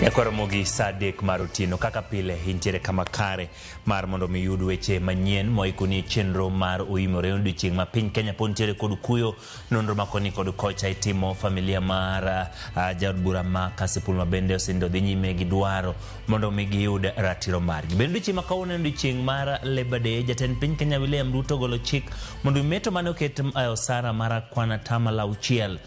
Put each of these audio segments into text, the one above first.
Nyakwaramogi saa 3 mar otieno kaka pile intiere kama kare mar mondo mi yud weche manyien moikoni chenro mar oimore odiochieng' ma piny Kenya pod nitiere kod kuyo nonro ma koni kod kocha itimo familia mar jaod bura ma Kasipul ma bende osenindo dhi nyime gi dwaro mondo mi giyud ratiro margi. Bende odiochieng' ma kawuono en odiochieng' mar Labour Day, jatend piny Kenya William Ruto ogolo chik mondo meto mane oket osara mar kwan atamalo 6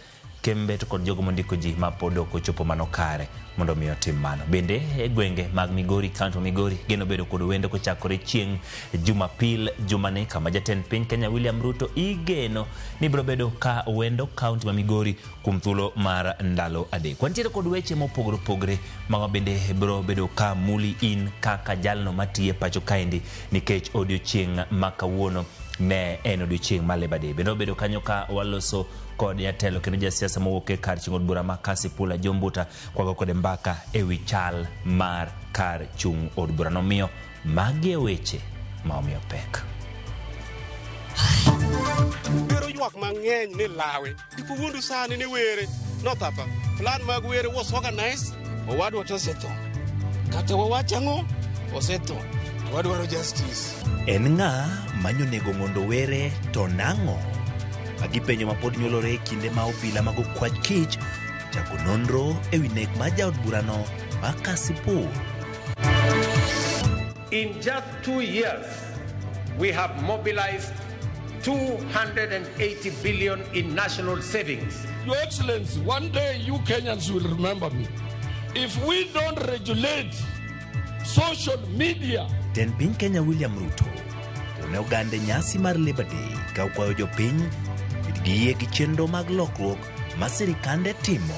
kembe to kod jogo mondiko ji ma pod ok ochopo mano kare mondo mi otim mano. Bende e gwenge mag Migori, kaunti ma Migori geno bedo kod wendo kochakore chieng' Jumapil jumani kama jatend piny Kenya William Ruto igeno ni biro bedo ka wendo kaunti ma Migori kuom thuolo mar ndalo 3. Wantiere kod weche mopogore opogore mago bende biro bedo ka muli in kaka jalno matiye pacho kaendi nikech odiochieng' ma kawuono ne en odiochieng' mar Labour Day. Bende wabedo kanyo ka waloso kod jatelo kendo jasiasa mowuok e kar chung' od bura ma Kasipul Ajo Mbuta kwago kode mbaka ewi chal mar kar chung' od bura. Nomiyo magi e weche ma omiyo pek. Bero ywak mang'eny ni lawe. Kik sani ni were. Nothatha. Plan mag were was organized. Owadwa to osetho. Kata wawach ang'o, osetho. To wadwaro justice. En ng'a manyonego mondo were to nang'o? Magi penjo ma pod nyuolore e kinde ma obila mag okwach kich chako nonro ewi nek mar jaod burano ma Kasipul. In just 2 years, we have mobilized 280 billion in national savings. Your Excellency, one day you Kenyans will remember me. If we don't regulate social media. Jatend piny Kenya William Ruto tero ne oganda nyasi mar Labour Day ka okwayo jopiny obed gi yie gi chenro mag lokruok ma sirikande timo.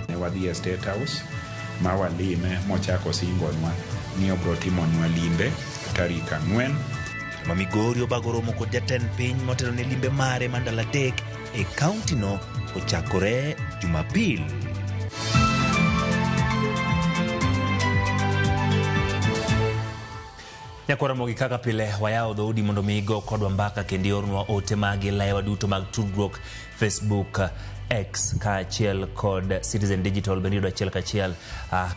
Ne wadhi e State House ma walime mochako singonwa ni obro timonwa limbe tarik 4. Ma Migori obago romo kod jatend piny motelo ne limbe mare mar ndalo 3 e kaunti no kochakore Jumapil. Nyakwaramogi kaka pile wayawo dhoudi mondo mi igo kodwa mbaka kendo iornwa ote magi laewa duto mag tudruok Facebook, X kaachiel kod Citizen Digital bende iyudo achiel kachiel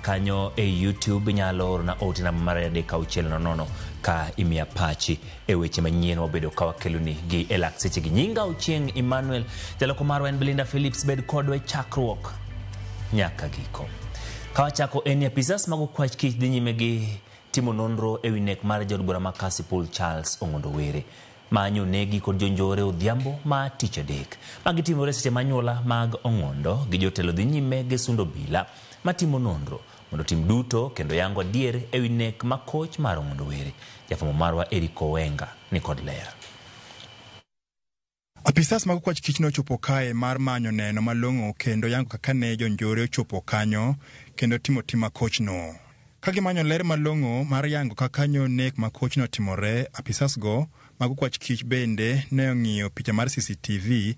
kanyo e YouTube. Inyalo orona ote namba mar 360 ka imiya pachi e weche manyien wabedo ka wakeloni gi e lak seche gi. Nyinga Ochieng' Emmanuel, jaloko marwa en Belinda Phillips. Bed kodwa e chakruok nyaka giko. Ka wachako en ni apisas mag okwach kich dhi nyime gi timo nonro ewi nek mar jaod bura ma Kasipul Charles Ong'ondo Were manyo negi kod jonjore odhiambo ma tich adek. Magi timore seche ma anyuola mag Ong'ondo gi jotelo dhi nyime gi sundo obila matimo nonro mondo tim duto kendo yango adier ewi nek ma koch mar Ong'ondo Were. Jafwambo marwa Eric Owenga ni kod ler. Apisas mag okwach kich nochopo kae mar manyo neno malong'o kendo yango kaka ne jonjore ochopo kanyo kendo timo tim makochno. Ka gimanyo ler malong'o mar yango kaka nyo nek makochno otimore, apisas go mag okwach kich bende ne ong'iyo picha mar CCTV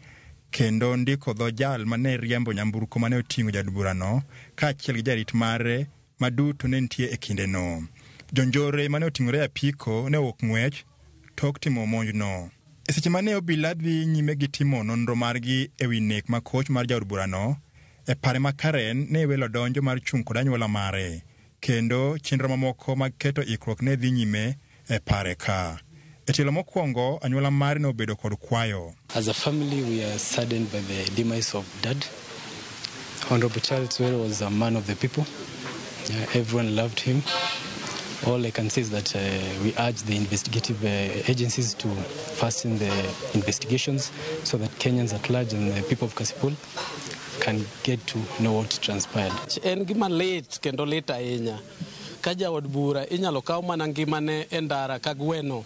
kendo ndiko dho jal mane riembo nyamburko mane oting'o jaod burano kaachiel gi jarit mare ma duto ne nitie e kindeno. Jonjore mane oting'ore e apiko ne owuok ng'wech tok timo monjno. E seche mane obila dhi nyime gi timo nonro margi ewi nek makoch mar jaod burano, e pare ma Karen ne welo donjo mar chung' kod anyuola mare, kendo chenro mamoko mag keto ikruok ne dhi nyime e pare ka. E tielo mokwongo, anyuola mare ne obedo kod kwayo. As a family, we are saddened by the demise of Dad. Honorable Charles Were was a man of the people. Everyone loved him. All I can say is that we urge the investigative agencies to fasten the investigations so that Kenyans at large and the people of Kasipul can get to know what transpired. En gima lit kendo lit ahinya. Ka jaod bura inyalo kaw mana ngimane e ndara ka gweno.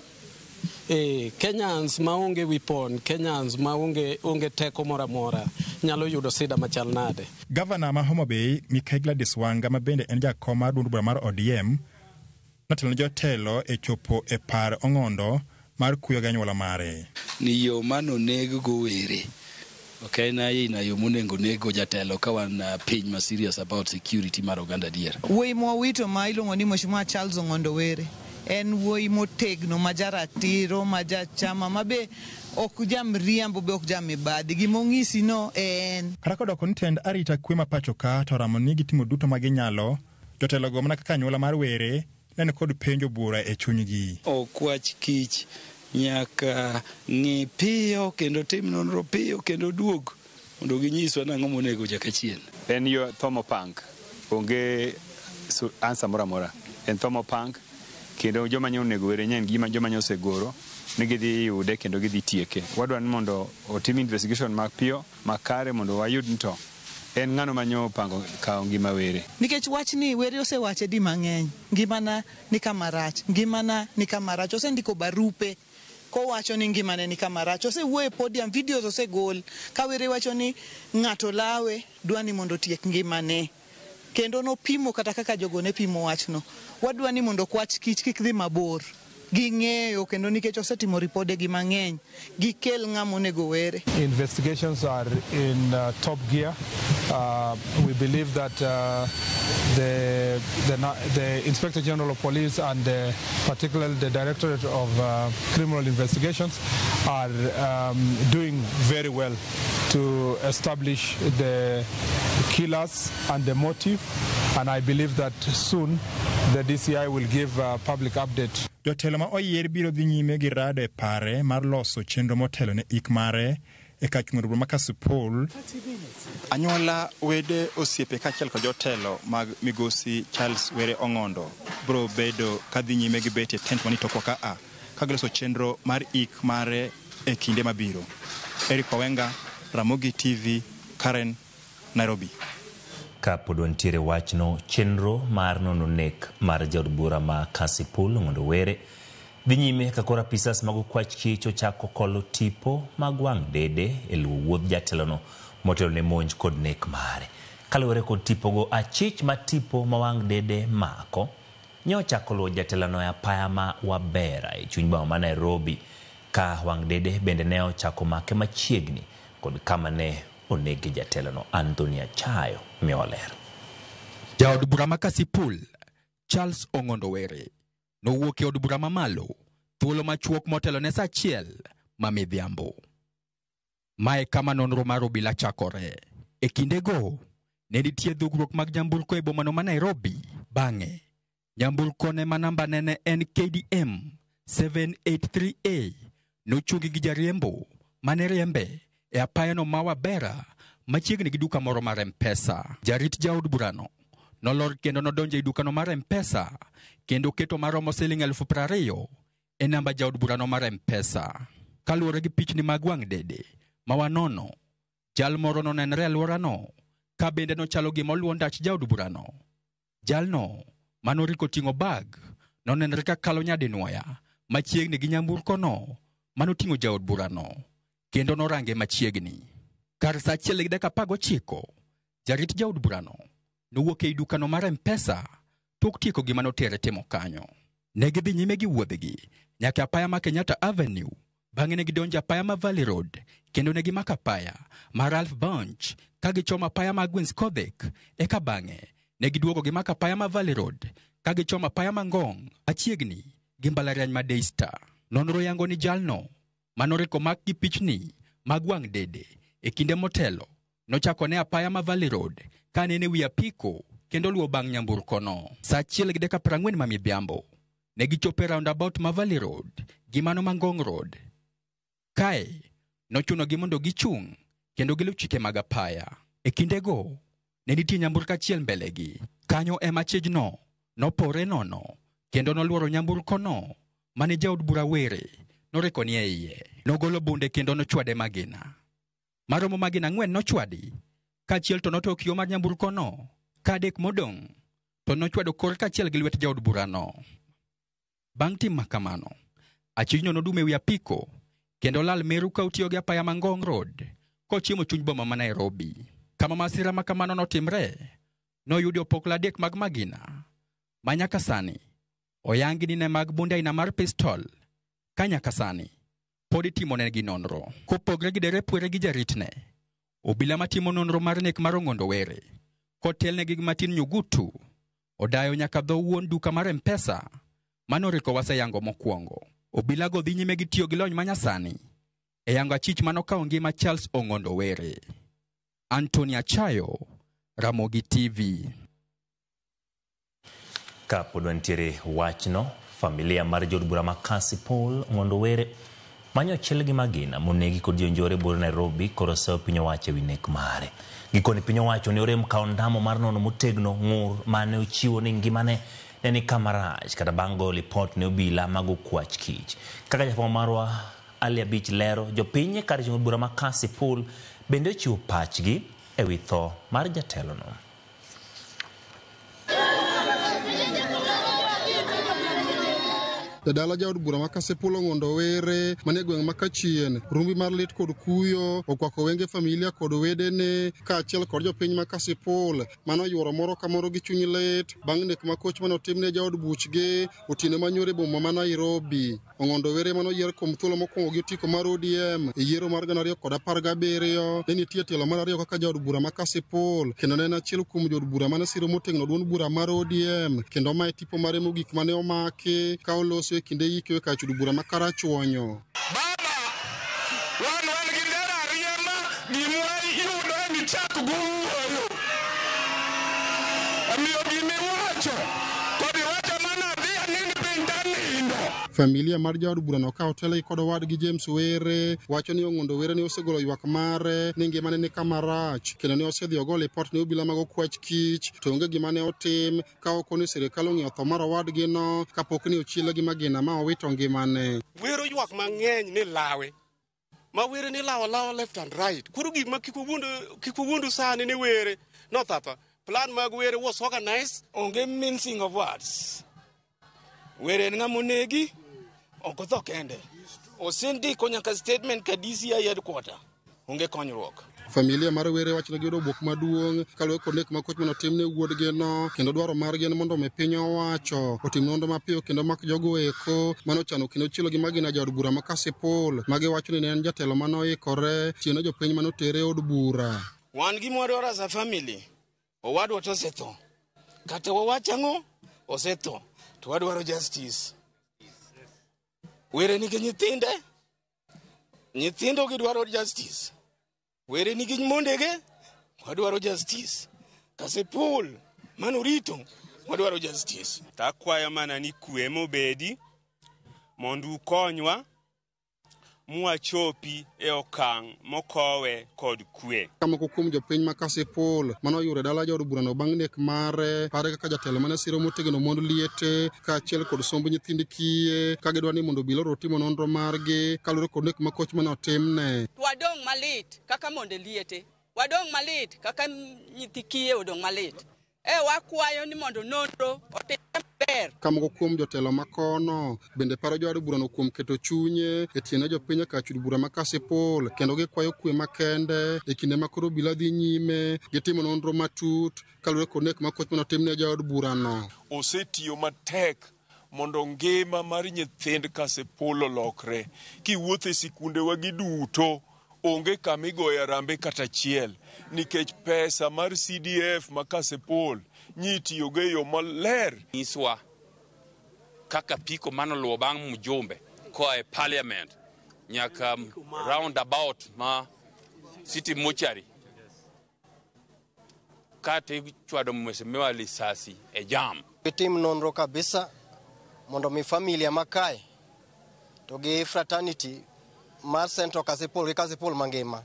Kenyans maonge weapon, Kenyans maonge onge teko moro amora nyalo yudo sida machal nade. Gavana ma Homa Bay Mikai Gladys Wanga ma bende en jakom mar duond bura mar ODM notelo ne jotelo e chopo e par Ong'ondo mar kuyo gi anyuola mare. Ni yo manoneg go Were ok en aina yo monego nego jatelo ka wan piny ma serious about security mar oganda adier. Wuoyi mwawito ma iluongo ni Mheshimiwa Charles Ong'ondo Were en wuoyi motegno ma jaratiro ma jachama ma be ok jamriambo be ok jamibadhi gimong'isi no en. Kata kodoko ni tend arita kwe ma pacho ka to oramo ni gitimo duto ma ginyalo, jotelogo mana kaka anyuola mar Were neno kod penjo bura e chunygi. Okwach kich nyaka ng'i piyo kendo tim nonro piyo kendo duog mondo ginyiswa nang'o monego Jakachien. En yo tho mopang, onge answer moro amora. En tho mopang kendo joma nyo onego Were en gima joma nyo osegoro ni gidhi yude kendo gidhi tieke. Wadwa ni mondo otim investigation mapiyo makare mondo wayud ni to en ng'ano manyo opango kawo ngima Were. Nikech wachni Were osewache di mang'eny, ngimana ni kama rach, ngimana ni kama rach, osendiko barupe kowacho ni ngimane ni kama rach, osewuoyo e podium, videos osegol ka Were wacho ni ng'ato lawe dwa ni mondo otiek ngimane. Kendo nopimo kata kaka jogo ne pimo wachno. Wadwa ni mondo kwach kich kik dhi mabor. Ging'eyo kendo nikech osetimo ripodegi mang'eny, gikel ng'ama onego Were. Investigations are in top gear. We believe that the Inspector General of Police and particularly the Directorate of Criminal Investigations are doing very well to establish the killers and the motive, and I believe that soon the DCI will give a public update. Jotelo ma oyier biro dhi nyime gi rado e pare mar loso chenro motelo ne ik mare e kar chung' od bura ma Kasipul. Anyuola, wede, osiepe kaachiel kod jotelo mag migosi Charles Were Ong'ondo biro bedo kadhi nyime gi bet e tent mani tokwa ka a ka giloso chenro mar ik mare e kinde mabiro. Eric Owenga, Ramogi TV, Karen, Nairobi. Kapod wantiere wachno, chenro mar nono nek mar jaod bura ma Kasipul Ong'ondo Were dhi nyime ka koro apisas mag okwach kich ochako kolo tipo mag wang' dede e luwo wuodh jatelono motelo ne monj kod nek mare. Kaluwore kod tipogo, achich ma tipo ma wang' dede mako nye ochako luwo jatelono e apaya ma Wabera e chuny boma ma Nairobi, ka wang' dede bende ne ochako make machiegni kod kama ne onegi jatelono. Anthony Achayo miwa ler. Jaod bura ma Kasipul Charles Ong'ondo Were nowuok e od bura mamalo thuolo machuok motelo ne saa 1 ma midhiambo. Mae kama nonro mar obila chakore. E kindego ne nitie dhugruok mag nyamburko e bomano ma Nairobi. Bang'e nyamburko ne ma namba nene en KDM 783A nochungi gi jariembo mane riembe e apayano ma Wabera machiegni gi duka moro mar M-Pesa. Jarit jaod burano nolor kendo nodonjo e dukano mar M-Pesa kendo keto maromo siling 20,000 e namba jaod burano mar M-Pesa. Kaluwore gi pichni mag wang' dede ma wanono, jal moro nonenre e alworano ka bende nochalo gima oluwo ndach jaod burano. Jalno manoriko ting'o bag nonenre ka kalo nyadinwoya machiegni gi nyamburkono manoting'o jaod burano kendo norange machiegni. Kar saa 1:19, jarit jaod burano nowuok ei dukano mar M-Pesa tok tieko gima notere timo kanyo. Ne gidhi nyime gi wuodhgi nyaka apaya ma Kenyatta Avenue, bang'e ne gidonjo apaya ma Valley Road kendo ne gimako apaya ma Ralph Bunche ka gichomo apaya ma Agwins Kodhek, eka bang'e ne giduogo gimako apaya ma Valley Road ka gichomo apaya ma Ngong machiegni gi mbalariany ma Daystar. Nonro yango ni jalno manoriko mak gi pichni mag wang' dede e kinde motelo nochako ne apaya ma Valley Road ka nene wi apiko kendo luwo bang' nyamburkono. Saa 1:40 ma midhiambo ne gichopo e roundabout ma Valley Road gi mano ma Ngong Road. Kae nochunogi mondo gichung' kendo giluw chike mag apaya. E kindego ne nitie nyamburko achiel mbelegi. Kanyo ema chijno nopore nono kendo noluoro nyamburkono mane jaod bura Were noriko ni e iye. Nogolo bunde kendo nochwade magina. Maromo magina 4 nochwadi, kaachiel to notoyo kioo mar nyamburkono, ka 3 modong' to nochwado kor kaachiel gi lwet jaod burano. Bang' tim makamano, Achijno nodum ewi apiko kendo lal Meru ka otiyo gi apaya ma Ngong Road kochimo chuny boma ma Nairobi. Kama masira ma kamano notimre, noyudi opoklo 3 mag magina ma nyaka sani oyangi ni ne mag bunde aina mar pistol ka nyaka sani pod itimonegi nonro. Kopogre gi derep Were gi jaritne, obila matimo nonro mar nek mar Ong'ondo Were kotelnegi gi Martin Nyugutu odayo nyaka dho wuon duka mar M-Pesa manoriko waseyango mokwongo. Obilago dhi nyime gi tiyo gi lony manyasani e yango achich manokawo ngima Charles Ong'ondo Were. Anthony Achayo, Ramogi TV. Kapod wantiere wachno, familia mar jood bura ma Kasipul Ong'ondo Were manyo chiel gi magina monegi kod jonjore buore Nairobi koro oseyo piny owacho ewi nek mare. Gikone piny owacho ne orem kawo ndamo mar nono motegno ng'ur mane ochiwo ni ngimane ne ni kama rach kata bang' goyo lipot ne obila mag okwach kich. Kaka jafwambo marwa Ali Abich lero, jopiny kar jood bura ma Kasipul bende ochiwo pachgi ewi tho mar jatelono. Jadala jaod bura ma Kasipul Ong'ondo Were manie gweng' ma Kachien, rumbi mar lit kod kuyo okwako wenge familia kod wedene kaachiel kod jopiny ma Kasipul mano yuoro moro ka moro gi chuny lit bang' nek makoch mane otimne jaod buchgi otieno manyoro e boma ma Nairobi. Ong'ondo Were mane oyier kuom thuolo mokwongo gi otiko mar ODM e yiero mar 2017 ne nitie tielo mar ariyo kaka jaod bura ma Kasipul kendo ne en achiel kuom jood bura mane siro motegno duond bura mar ODM kendo mae tipo mare mogik mane omaki ka oloso e kinde yike e kar chudo bura ma Karachuonyo. Baba, wan wan gi ndara ariemba gimwa yudo en chak guwuoyo. Omiyo gimiwacho kod iwacho mana adhi anind piny tanindo. Familia mar jaod burano ka otelgi kod owadgi James Were wacho ni Ong'ondo Were ne osegolo ywak mare ni ngimane ni kama rach kendo ne osedhi ogo lipot ne obila mag okwach kich to onge gima ne otim ka ok ni sirikal ong'iyo tho mar owadgino kapok ni ochiele gi magina ma owito ngimane. Were oywak mang'eny ni lawe ma Were ni lawo lawo left and right. Koro gik ma kik wawuondu sani ni Were nothapa. Plan mag Were was organized. Onge mincing of words. Were en ng'ama onegi, ok otho kende. Osendiko nyaka statement ka DCI headquarter. Onge konyruok. Familia mar Were wacho ni giyudo obwok maduong' kaluwore kod nek makoch mane otimne wuodgino kendo dwaro margi en mondo mi piny owacho otim nonro mapiyo kendo mak jogo eko mane ochano kendo chielo gi magina jaod bura ma Kasipul ma giwacho ni ne en jatelo mane oikore tiyo ne jopiny mane otere e od bura. Wan gima wadwaro as a family, owadwa to osetho. Kata wawach ang'o, osetho. To wadwaro justice. Were nigi nyithinde, nyithindo gidwaro justice. Were nigi mondege, wadwaro justice. Kasipul manorito, wadwaro justice. Takwayo mana ni kwe mobedi mondo ukonywa mwachopi e okang' mokowe kod kwe. Ka moko kuom jopiny ma Kasipul mane oyudo e dala jaod burano bang' nek mare pare kaka jatelo mane siro motegno mond liete kaachiel kod somb nyithind kiye ka gidwa ni mondo obila otimo nonro margi kaluwore kod nek makoch mane otimne. Wadong' malit kaka monde liete, wadong' malit kaka nyithi kiye odong' malit. Wakwayo ni mondo nonro otim maber. Ka moko kuom jotelo makono bende paro jaod burano kuom keto chunye e tiyo ne jopiny e kar chudo bura ma Kasipul kendo gikwayo kwe makende e kinde ma koro obila dhi nyime gi timo nonro matut kaluwore kod nek makoch mane otimne jaod burano. Osetiyo matek mondo ngima mar nyithind Kasipul olokre. Kiwuotho e sikundewa gi duto, onge kama igoye arambe kata achiel nikech pesa mar CDF ma Kasipul nyitiyogo e yo maler. Nyiswa kaka piko manoluwo bang' mjumbe koa e parliament nyaka roundabout ma City Mortuary kata ichwado mheshimiwa lisasi e jam. Gitim nonro kabisa mondo mi familia makae to gi fraternity mar Central Kasipul gi Kasipul mangima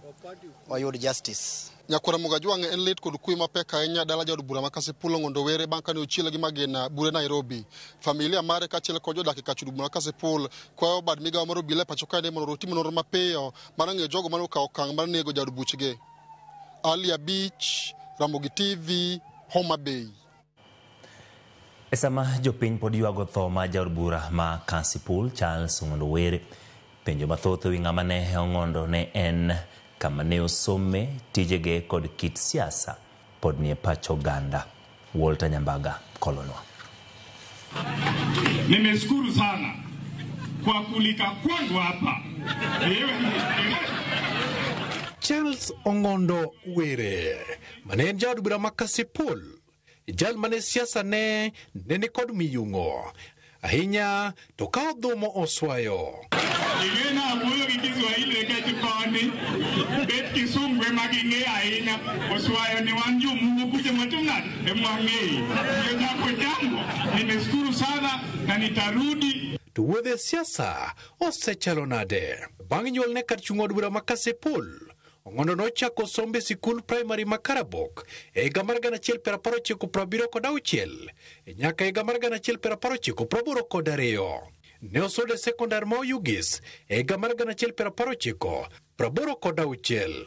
oyud justice. Nyakwar Ramogi Ajwang' en lit kod kuyo mapek ahinya dala jaod bura ma Kasipul Ong'ondo Were bang' kane ochiele gi magina bure Nairobi. Familia mare kaachiel kod jodak e kar chudo bura ma Kasipul kwayo bad migawo mar obila e pacho kae mondo otim nonro mapiyo mar ng'eyo jogo mane okawo okang' mar nego jaod buchgi. Ali Abich, Ramogi TV, Homa Bay. E sama jopiny pod ywago tho ma jaod bura ma Kasipul Charles Ong'ondo Were, penjo mathoth ewi ng'ama ne Ong'ondo ne en, kama ne osome, tijege kod kit siasa pod nie pach oganda. Walter Nyambaga kolonwa. Nimeshukuru sana kwa kulika kwangu hapa. Charles Ong'ondo Were mane en jaod bura ma Kasipul, jal mane siasa ne nikod miyung'o ahinya to ka odhumo oswayo. Ing'e awuoyo gi Kiswahili nikech koni bet Kisungu ema ging'eyo ahinya. Oswayo ni wan jomungu kucha mwatim nade ema wang'eyo. Jambo jambo, nimeshukuru sana na nitarudi. To wuodhe siasa osechalo nade? Bang' nyuolne kar chung' od bura ma Kasipul, Ong'ondo nochako sombe sikul primary ma Karabok e higa mar 1976 nyaka higa mar 1982. Ne osode sekondar ma Oyugis e higa mar 1986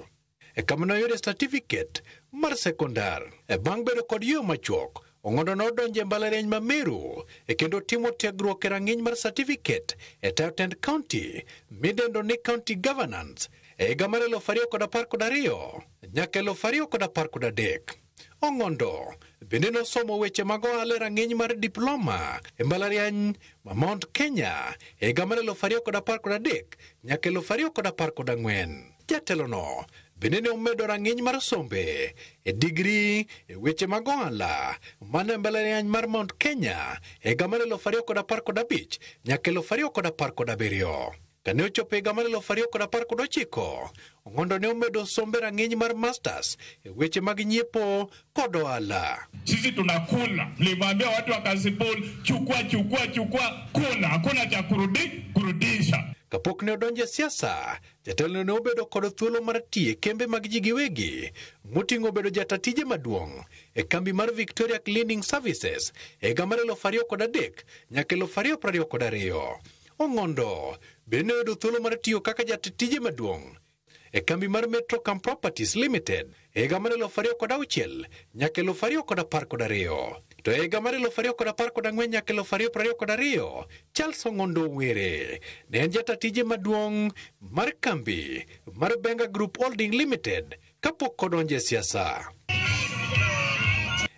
kama noyude certificate mar sekondar. Bang' bedo kod yo machuok, Ong'ondo nodonjo e mbalariany ma Meru kendo timo tiegruok e rang'iny mar certificate e tayo tend county midendo ni County Governance e higa mar 2012 nyaka 2013. Ong'ondo bende nosomo weche mag ohala e rang'iny mar diploma e mbalariany ma Mount Kenya e higa mar 2013 nyaka 2014. Jatelono bende ne omedo rang'iny mar sombe e digri e weche mag ohala mane mbalariany mar Mount Kenya e higa mar 2015 nyaka 2017. Kane ochopo higa mar 2019, Ong'ondo ne omedo sombe rang'iny mar masters e weche mag nyiepo kod ohala. Sisi tunakula, mlimwambia watu wa Kasipul, chukua chukua chukua, kula, hakuna cha kurudisha. Kapok ne odonjo e siasa, jatelo ne obedo kod thuolo mar tiyo e kembe mag ji giwegi moting'o bedo jata tije maduong' e kambi mar Victoria Cleaning Services e higa mar 2003 nyaka 2022. Ong'ondo bende ne oyudo thuolo mar tiyo kaka jata tije maduong' e kambi mar Metrocam Properties Limited e higa mar 2006 nyaka 2012. To e higa mar 2014 nyaka 2022, Charles Ong'ondo Were ne en jata tije maduong' mar kambi mar Benga Group Holding Limited kapok odonjo e siasa.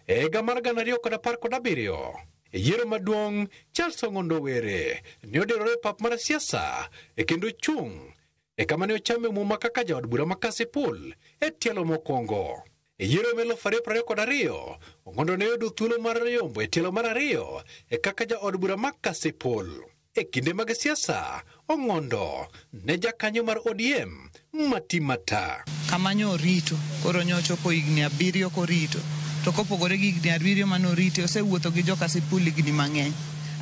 E higa mar 2017, e yiero maduong', Charles Ong'ondo Were ne odirore e pap mar siasa e kendo chung' e kama ne ochame muma kaka jaod bura ma Kasipul e tielo mokwongo. E yiero mar 2022, Ong'ondo ne oyudo thuolo mar yombo e tielo mar ariyo e kaka jaod bura ma Kasipul. E kinde mag siasa, Ong'ondo ne jakanyo mar ODM Matimata. Kama nyo orito, koro nyo ochopo higni 7 korito. To kopogore gi higni 7 mane orite, osewuotho gi jo Kasipul higni mang'eny.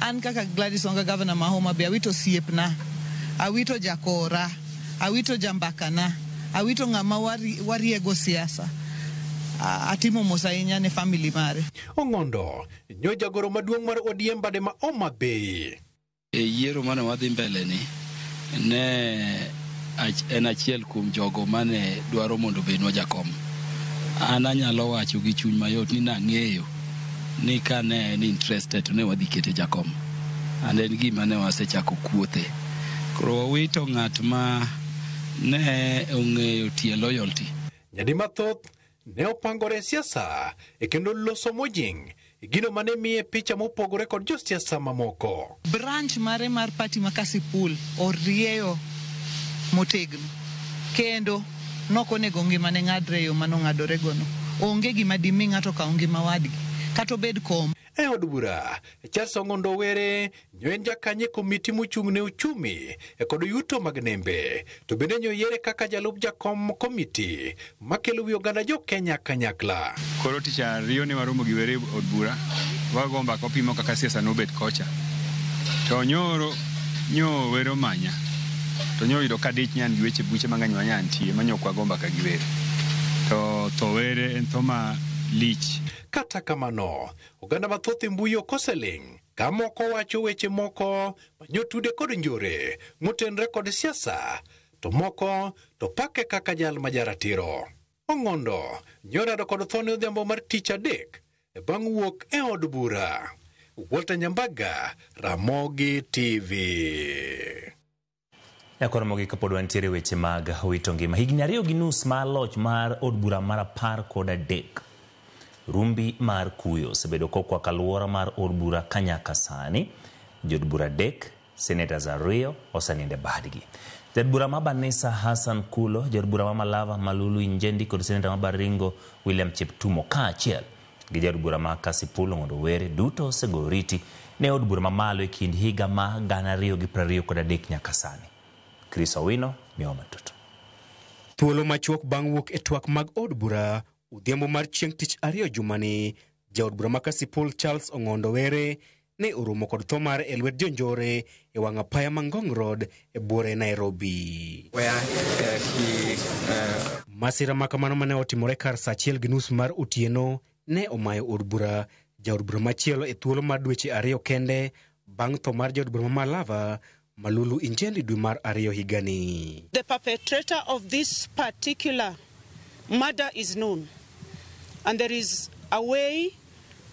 An kaka Gladys Wanga, gavana ma Homa Bay, awito osiepna, awito jakora, awito jambakana, awito ng'ama wariego siasa. Atimo mos ahinya ne family mare. Ong'ondo nyo jagoro maduong' mar ODM bade ma Homa Bay. E yiero mane wadhi mbele ni ne en achiel kuom jogo mane dwaro mondo obednwa jakom. An anyalo wacho gi chuny mayot ni nang'eyo ni kane en interested to ne wadhi kete jakom. And en gima ne wasechako kuothe. Koro wawito ng'at ma ne ong'eyo tie loyalty. Nyadi mathoth ne opangore e siasa e kendo loso mojing' gino mane miye picha mopogore kod josiasa mamoko. Branch mare mar party ma Kasipul orieyo motegno kendo nokonego ngimane ng'adre e yo manong'adore gono. Onge gima dimi ng'ato kaw ngima wadgi kata obed kom. E od bura, Charles Ong'ondo Were nyo en jakanyo e komiti mochung' ne uchumi kod yuto mag nembe, to bende nyo yiere kaka jalup jakom komiti makelo wi oganda jo Kenya kanyakla. Koro tich ariyo ne waromo gi Were e od bura, wago mbaka wapimo kaka siasa nobet kocha. To nyoro nyo Were omanya, to nyo oyudo ka dich nyan gi weche buche mang'eny ma nyantie ma nyo ok wago mbaka gi Were. To tho Were en tho ma lich. Kata kamano, oganda mathoth e mbui ok oseling' ka moko wacho weche moko manyotude kod njore motenre kod siasa, to moko to pake kaka jal ma jaratiro. Ong'ondo nyorado kod thone odhiambo mar tich adek bang' wuok e od bura. Walter Nyambaga, Ramogi TV. Nyakoro mogik kapod wantiere weche mag wito ngima. Higni 2.5 mar loch mar od bura mar 13. Rumbi mar kuyo osebedo kokwako alwora mar od bura ka nyaka sani. Jood bura 3, senators 2 osenindo e badgi. Jaod bura ma Banisa Hassan Kulo, jaod bura ma Malava Malulu Injendi kod seneta ma Baringo William Cheptumo kaachiel gi jaod bura ma Kasipul Ong'ondo Were duto osego oriti ne od bura mamalo e kind higa ma 2023 nyaka sani. Chris Owino miwa matut. Thuolo machuok bang' wuok e twak mag od bura odhiambo mar chieng' tich ariyo jumani, jaod bura ma Kasipul Charles Ong'ondo Were ne oromo kod tho mare e lwet jonjore e wang' apaya ma Ngong Road e buore Nairobi. Masira ma kamano mane otimore kar saa 1:30 mar otieno ne omayo od bura jaod bura machielo e thuolo mar dweche 2 kende bang' tho mar jaod bura ma Malava Malulu Injendi dwe mar 2 higani. The perpetrator of this particular murder is known, and there is a way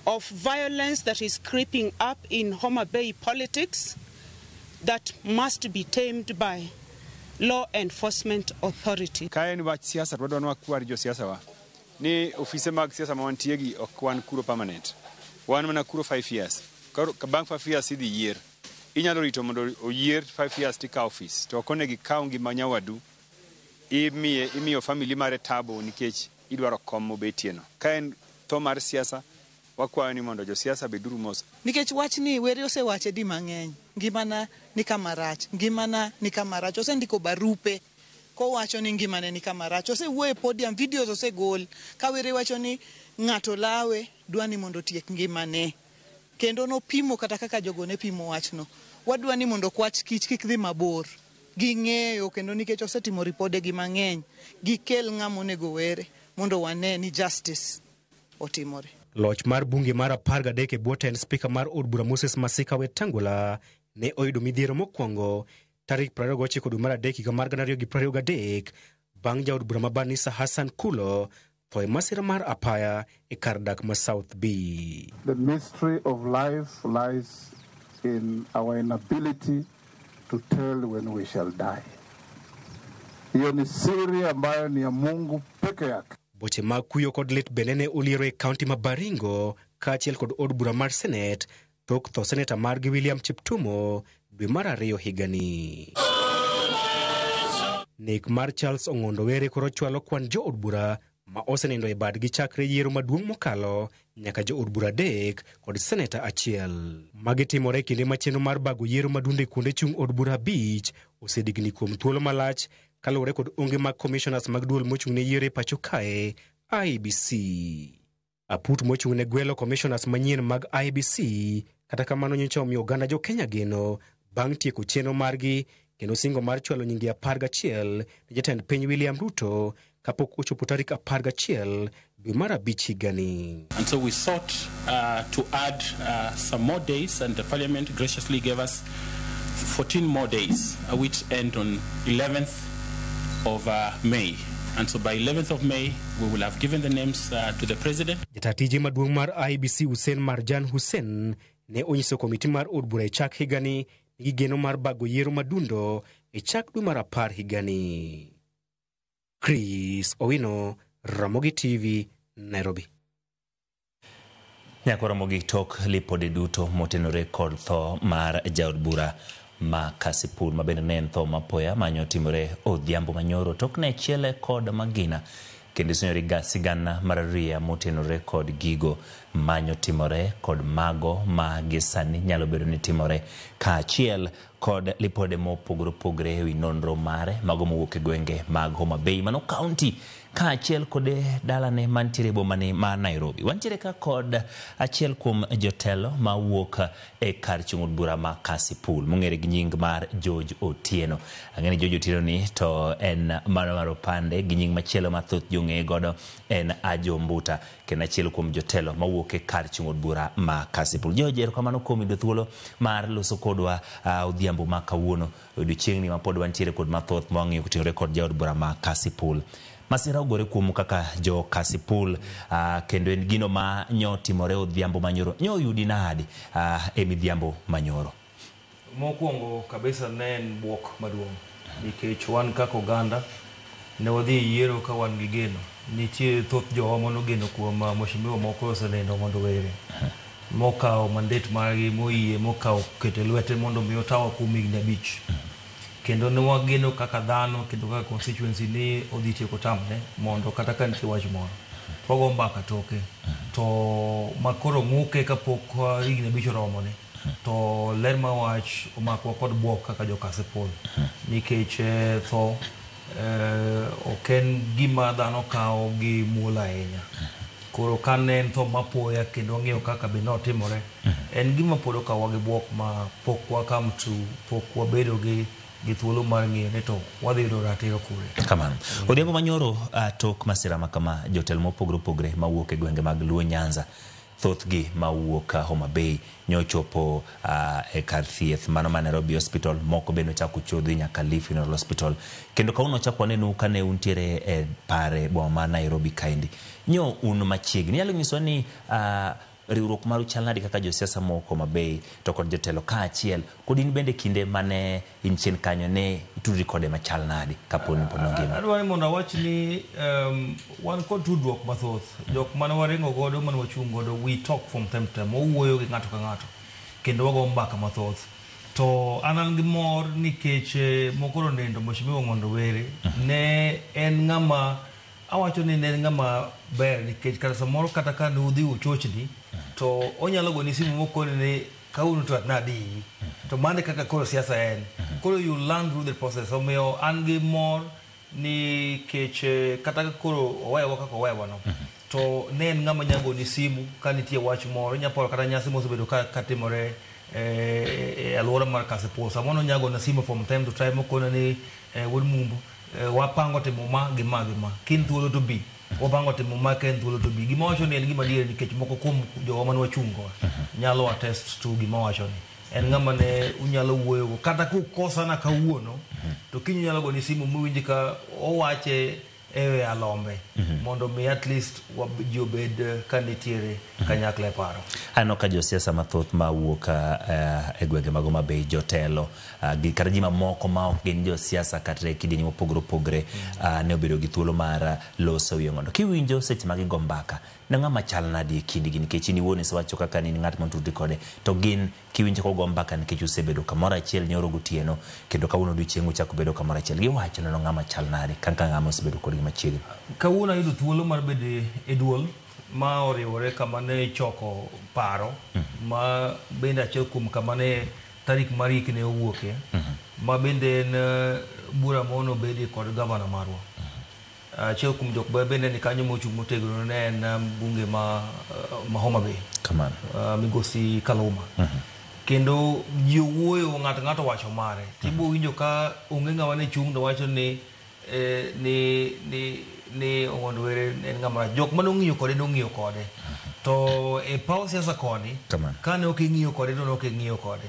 of violence that is creeping up in Homa Bay politics that must be tamed by law enforcement authority. Ka en wach siasa to wadwa ni wakwar josiasa wa ni ofise mag siasa ma wantie gi ok wan kuro permanent. Wan mana kuro 5 years. Ka bang' 5 years idhi yier. Inyalo rito mondo oyier 5 years tikawo ofis. To ok onego ikaw ngima nyawadu imiyo family mare tabo nikech idwaro kom mobetieno. Ka en tho mar siasa, wakwayo ni mondo josiasa beduru mos. Nikech wachni were osewache di mang'eny, ngimana ni kama rach, ngimana ni kama rach, osendiko barupe kowacho ni ngimane ni kama rach, osewuoyo e podium, videos osegol ka were wacho ni ng'ato lawe dwa ni mondo otiek ngimane. Kendo nopimo kata kaka jogo ne pimo wachno. Wadwa ni mondo kwach kich kik dhi mabor. Ging'eyo kendo nikech osetimo ripodegi mang'eny, gikel ng'ama onego were mondo wane ni justice otimore. Loch mar bunge mar 13 e bwo tend spika mar od bura Moses Masika Wetangula ne oyudo midhiero mokwongo tarik 29 dwe mar 3 higa mar 2023 bang' jaod bura ma Banisa Hassan Kulo tho e masira mar apaya e kar dak ma South B. The mystery of life lies in our inability to tell when we shall die. Hiyo ni siri ambayo ni ya Mungu peke yake. Boche mag kuyo kod lit bende ne oliero e kaunti ma Baringo kaachiel kod od bura mar Senet tok tho seneta margi William Cheptumo dwe mar 2 higani. Nek mar Charles Ong'ondo Were koro chwalo kwan jood bura ma osenindo e badgi chakre yiero maduong' mokalo nyaka jood bura 3 kod seneta 1. Magi timore e kinde ma chenro mar bago yiero madundo e kuonde chung' od bura 5 osedigni kuom thuolo malach kaluwore kod onge mag commissioners mag duol mochung' ne yiero e pacho kae IEBC. Aput mochung' ne gwelo commissioners manyien mag IEBC kata kamano nyocha omiyo oganda jo Kenya geno bang' tieko chenro margi kendo singo mar chwalo nyinge 11 ne jatend piny William Ruto kapok ochopo tarik 11 dwe mar 5 higani. And so we sought to add some more days, and the parliament graciously gave us 14 more days, which end on 11th of May. And so by 11th of May, we will have given the names to the president. Jata tije maduong' mar IEBC Hussein Marjan Hussein ne onyiso komiti mar od bura e chak higani ni gigeno mar bago yiero madundo e chak dwe mar 10 higani. Chris Owino, Ramogi TV, Nairobi. Nyaka Ramogi tok lipode duto motenore kod tho mar jaod bura ma Kasipul ma bende ne en tho mapoya manyo timore odhiambo manyoro tok ne chiele kod magina kendo isenyori sigana mar ariya motenore kod gigo manyo timore kod mago ma gi sani nyalo bedo ni timore kaachiel kod lipode mopogore opogore ewi nonro mare mago mowuok e gwenge mag Homa Bay mano kaunti kaachiel kod dalane mantiere e bomane ma Nairobi. Wantiere ka kod achiel kuom jotelo mawuok e kar chung' od bura ma Kasipul mong'ere gi nying mar George Otieno. Ang'e ni George Otieno ni to en mano mar opande gi nying machielo ma thoth ji ong'eye godo en Ajo Mbuta kendo achiel kuom jotelo mawuok e kar chung' od bura ma Kasipul. George, erokamano kuom yudo thuolo mar loso kodwa odhiambo ma kawuono odiochieng'ni ma pod wantiere kod mathoth ma wang'eyo kotenore kod jaod bura ma Kasipul. Masira ogore kuomu kaka jo Kasipul, kendo en gino ma nyo timore odhiambo manyoro. Nyo oyudi nadi e midhiambo manyoro? Mokwongo kabisa ne en bwok maduong' nikech wan kaka oganda ne wadhi e yiero ka wan gi geno. Nitie thoth jowa manogeno kuom mheshimiwa moko osenindo mondo were mokawo mandate margi moyie mokawo keto e lwete mondo mi otawa kuom higni 5. Kendo ne wageno kaka dhano kendo kaka constituency ni odhi tieko tamne mondo kata ka nitie wach moro to wago mbaka toke to makoro ng'uke kapok higni 5 oromone to ler mar wach omakwa kod bwok kaka jo Kasipul nikech tho ok en gima dhano kawo gi muolo ahinya. Koro ka ne en tho mapoya kendo wang'eyo kaka be notimore, en gima pod okawowa gi bwok ma pok wa come to pok wabedo gi thuolo mar ng'eyo ni to wadhi yudo ratiro kure. Kamano. Odhiambo manyoro tok masira ma kama, jotelo mopogore opogore mawuok e gwenge mag Luo Nyanza, thothgi mawuok Homa Bay nyochopo e kar thieth mano ma Nairobi Hospital, moko be nochako chodhi nyaka Lee Funeral Hospital. Kendo kawuono wachako wanenu kane untiere e pare boma ma Nairobi kaendi. Nyo un machiegni. Inyalo nyiswa ni riwruok maru chal nadi kaka josiasa mowuok Homa Bay to kod jotelo kaachiel kod in bende kinde mane in chien kanyo ne itudri kode machal nadi kapo ni pod nongima? Adwaro ni mondo awach ni wan kod tudruok mathoth. Jok mane waringo godo mane wachung' godo, we talk from time to time. Wawuoyo gi ng'ato ka ng'ato kendo wago mbaka mathoth. To an gi mor nikech mokoro nindo Mheshimiwa Ong'ondo Were ne en ng'ama awacho ni ne en ng'ama ber nikech kata samoro kata ka ne udhi uchochni to onyalo goni simu mokoni ni kawuono to nadiyi. To mano e kaka koro siasa en. Koro you learn through the process. Omiyo an gi mor nikech kata ka koro owewa kaka owewa no, to ne en ng'ama nyalo goni simu ka nitie wach moro. Inyalo paro kata nyasi mosebedo ka timore e alwora mar Kasipul. Samoro onyalo gona simu from time to time okona ni wuod Mumbo, wapango timo ma gi ma gi ma. Ka in thuolo to bi. Wapango timo ma ka en thuolo to bi. Gima wacho ni en gima adier nikech moko kuom jowa mane wachung' go nyalo attest to gima wacho ni. En ng'ama ne unyalo wuoyogo. Kata kukosana kawuono, to kiny unyalo gone simu miwinj ka owache e alombe mondo mi at least ji obed ka nitiere kanyakla e paro. Aneno ka josiasa mathoth mawuok e gwenge mag Homa Bay, jotelo kata ji mamoko ma ok gin josiasa kata e kidienje mopogore opogore ne obedo gi thuolo mar loso wi Ong'ondo. Kiwinjo seche ma gigo mbaka, ne ng'ama chal nadi e kindgi nikech in iwuon isewacho kaka in ng'at motudri kode, to gin kiwinjo kogo mbaka nikech usebedo kamoro achiel nyoro gotieno kendo kawuono odiochieng' uchako bedo kamoro achiel, giwacho neno ng'ama chal nadi kaka ng'ama osebedo kodgi machiegni? Kawuono ayudo thuolo mar bedo e duol ma oriwore kama ne ichoko paro ma bende achiel kuom kama ne tarik mar yik ne owuoke ma bende en bura mono bedie kod gavana marwa. Achiel kuom jok ma bende ni kanyo mochung' motegno ne en bunge ma Homa Bay. Kamano. Migosi Kaluma. Kendo ji owuoyo ng'ato ng'ato wacho mare. Tibo winjo ka onge ng'ama ne chung' to wacho ni ni Ong'ondo Were en ng'ama rach. Jok mane ong'iyo kode nong'iyo kode. To e paw siasa koni, kane ok ing'iyo kode to ne ok ing'iyo kode.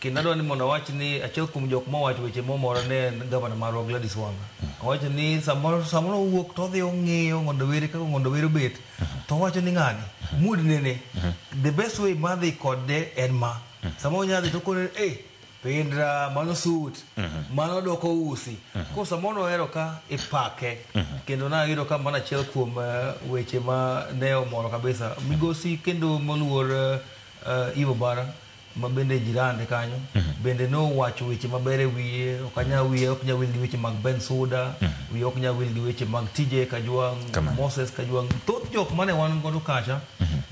Kendo adwa ni mondo awach ni achiel kuom jok mowacho weche momora ne en gavana marwa Gladys Wanga. Owacho ni samoro owuok to odhi ong'iyo Ong'ondo Were kaka Ong'ondo Were obet. To owacho ni ng'ani, mood nene, the best way mar dhi kode en ma. Samoro onyalo dhi to okone ni, Pindra, mano suit, mano doko usi. Koro samoro ohero ka ipake. Kendo nayudo ka mano achiel kuom weche ma ne omoro kabisa. Migosi kendo moluor Ivo Bara, ma bende jirande kanyo, bende nowacho weche maber e wiye. Ok anyal wiye ok nyal wil gi weche mag Ben Suda, wiye ok nyal wil gi weche mag TJ Kajwang', Moses Kajwang'. Thoth jok mane wan godo kacha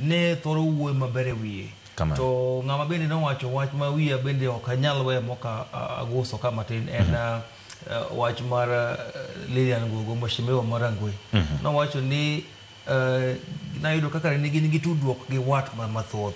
ne thoro wuoyo maber e wiye. To ng'ama bende nowacho wach ma wiya bende ok anyal weyo moka aguso ka matin en wach mar Lilian Gogo, mheshimiwa mar Rangwe. Nowacho ni nayudo kaka ne gin gi tudruok gi wat mathoth.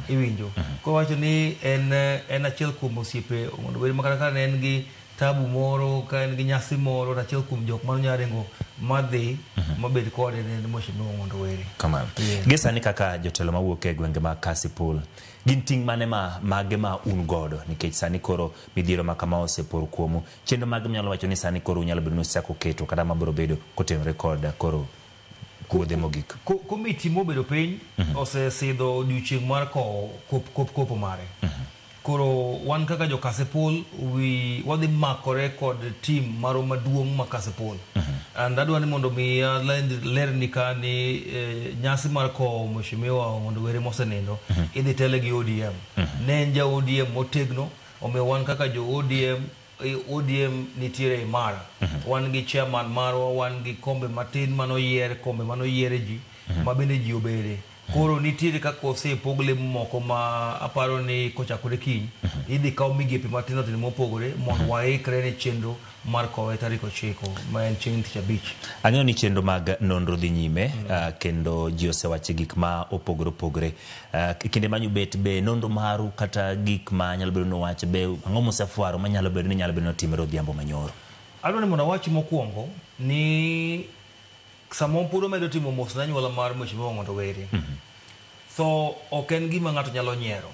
Iwinjo. Kowacho ni en achiel kuom osiepe Ong'ondo Were ma kata ka ne en gi tabu moro, ka en gi nyasi moro, to achiel kuom jok mane nyalo ringo madhi mabed kode ne en Mheshimiwa Ong'ondo Were. Kamano. Yeah. Gi sani kaka jotelo mawuok e gwenge mag Kasipul, gin ting' mane ma mage ma un godo nikech sani koro midhiero ma kama osepor kuomu. Chenro mage mnyalo wacho ni sani koro unyalo bedo ni usechako keto kata mabiro bedo kotenore kod koro kuodhe mogik? Komiti mobedo piny osesidho odiochieng' mar kowo kopo mare. Koro wan kaka jo Kasipul wi wadhi makore kod team marwa maduong' ma Kasipul. And adwa ni mondo mi lerni ka ni nyasi mar kowo Mheshimiwa Ong'ondo Were mosenindo idhi tele gi ODM. Ne en ja ODM motegno, omiyo wan kaka jo ODM, ODM nitiere imara. Wan gi chairman marwa, wan gi kombe matin manoyier, kombe manoyiere ji, ma bende ji obede. Koro nitiere kaka osepog lemo moko ma aparo ni kochakore kiny, idhi kaw migepe matindo tindo mopogore mondo waikre ne chenro mar kowe tarik 9 ma en chieng' tich abich. Ang'eyo ni chenro mag nonro dhi nyime, kendo ji osewacho gik ma opogore opogore. Kinde ma nyubet be nonro maru kata gik ma nyalo bedo ni owach be ang'o mosefwaro manyalo bedo ni nyalo bedo ni otimore odhiambo manyoro? Adwa ni mondo awach mokwongo ni sama pod wamedo timo mos ne anyuola mar Mheshimiwa Ong'ondo Were, tho ok en gima ng'ato nyalo nyiero.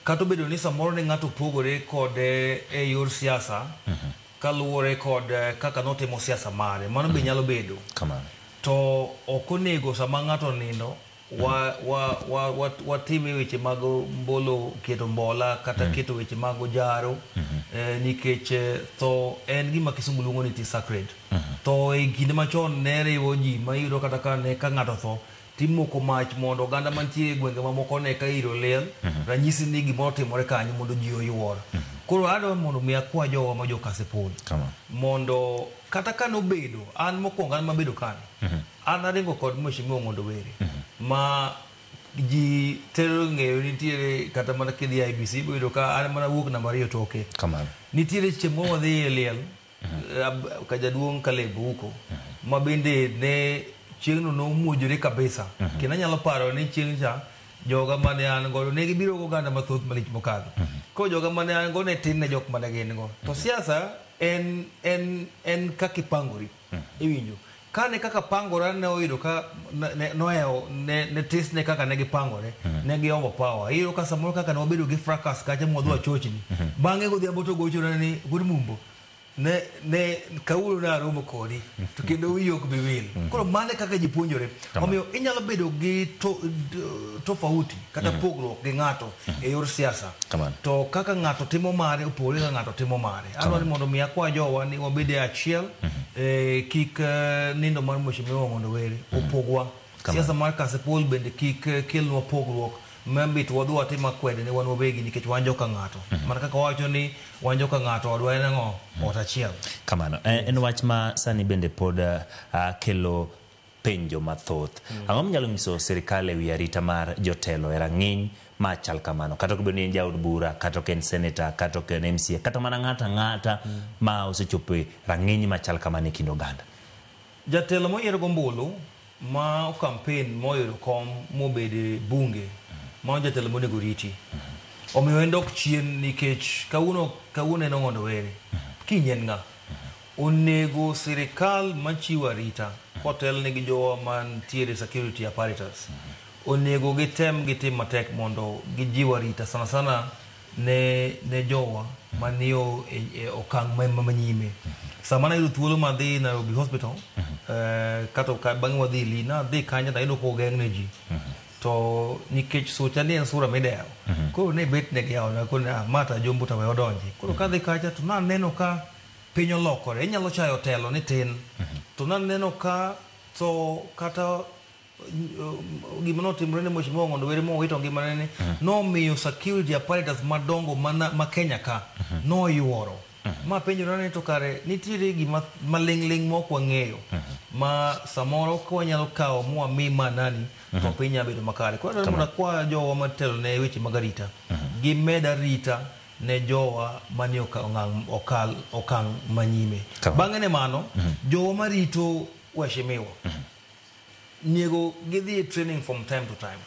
Kata obedo ni samoro ne ng'ato pogore kode e yor siasa, kaluwore kod kaka notimo siasa mare, mano be nyalo bedo. Kamano. To ok onego sama ng'ato nindo watime weche mag mbolo, keto mbola kata keto weche mag ojaro, nikech tho en gima kisungu luongo ni it is sacred. Tho e kinde machon ne riwo ji ma iyudo kata ka ne ka ng'ato tho timoko mach mondo oganda mantie e gwenge mamoko ne ka iro liel, ranyisi ni gimoro otimore kanyo mondo ji oyuor. Koro adwa mondo mi akwa jowa ma jo Kasipul mondo kata ka nobedo an mokwongo an mabedo kani, an aringo kod Mheshimiwa Ong'ondo Were ma ji tero ng'eyo nitiere kata mana kidhi IBC ibiro yudo ka an mana wuok namba 2 toke. Kamano. Nitiere chieng' moro wadhi e liel ka jaduong' Caleb Ouko ma bende ne chieng'no nomuojore kabisa. Kendo anyalo paro ni chieng' cha joga mane an godo ne gibiro gi oganda mathoth malich mokadho. Koro joga mane an go ne tin ne jok mane gin go. To siasa en kaka ipangori. Iwinjo. Kane kaka pangora ne oyudo ka nohewo ne tis ne kaka ne gipangore, ne gi overpower. Iyudo ka samoro kaka ne wabedo gi fracas kacha mwadhi wachochni. Bang'e godhiambo to gochona ni wuod Mumbo, ne kawuono ne aromo kodi to kendo wiyi ok bi wil. Koro mano e kaka ji puonjore. Omiyo inyalo bedo gi tofauti kata pogruok gi ng'ato e yor siasa. To kaka ng'ato timo mare opogore kaka ng'ato timo mare. Adwaro ni mondo mi akwa jowa ni wabed e achiel, kik nindo mar Mheshimiwa Ong'ondo Were opogwa. Siasa mar Kasipul bende kik kelnwa pogruok mambit wadhi watim akwede ne wan wawegi nikech wan joka ng'ato. Mana kaka wawacho ni wan joka ng'ato, odwa en ang'o? Ot achiel. Kamano. En wach ma sani bende pod kelo penjo mathoth. Ang'o minyalo nyiso sirikal e wi arita mar jotelo e rang'iny machal kamano? Kata ok obedo ni en jaod bura, kata ok en senator, kata ok en MCA, kata mana ng'ato ang'ata ma osechopo e rang'iny machal kamano e kind oganda. Jatelo moyier gombulu ma campaign moyudo kom mobedo e bunge, mano jatelo monego riti. Omiyo en dok chien nikech kawuono en Ong'ondo Were, kiny en ng'a? Onego sirikal machiwo arita kotelne gi jowa mantiere security apparatus, onego gitem gitim matek mondo gijiw arita sana sana ne jowa manie okang' manyime. Sama nayudo thuolo madhi Nairobi Hospital, kata bang'e wadhi Lee, nadhi kanyo tayudo kogeng' ne ji. To nikech sucha ni en sura midewo, koro ne bet ne giyawona, koro ne mata jombo to we odonji. Koro kadhi kacha to naneno ka piny olokore, inyalo chayo telo ni tin. To naneno ka to kata gima notimore ne Mheshimiwa Ong'ondo Were mowito ngimane ni, nomiyo security apparatus madongo ma Kenya ka noyuoro. Ma penjora ni to kare nitiere gima maling'ling' ma ok wang'eyo, ma samoro ka wanyalo kawo mwami manani to piny nyalo bedo makare. Koro adwaro mondo akwa jowa matelo ne weche mag arita, gimed arita ne jowa manie okang' manyime. Bang'e ne mano, jowa marito waheshimiwa nego gidhi e training from time to time.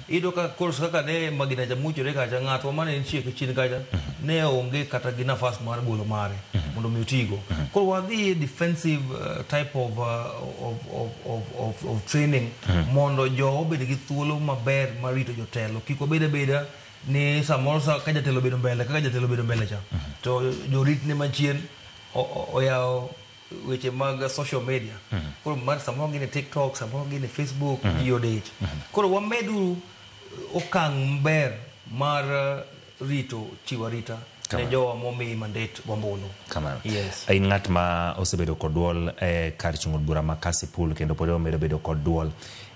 Iyudo ka koro kaka ne magina cha muchore kacha, ng'atwa mane nitie chien kacha ne onge kata gi nafas mar golo mare mondo mi otigo. Koro wadhi e defensive type of training mondo jo obed gi thuolo maber mar rito jotelo. Kik wabed abeda ni samoro sa ka jatelo obedo mbele, kaka jatelo obedo mbele cha, to jorit ne machien oyawo weche mag social media. Koro mar samoro gin e TikTok, samoro gin e Facebook, ji odich. Koro wameduru okang' maber mar rito, chiwo arita ne jowa momi mandate gombulu. Kamano. Yes. In ng'at ma osebedo kod duol e kar chung' od bura ma Kasipul kendo pod omedo bedo kod duol.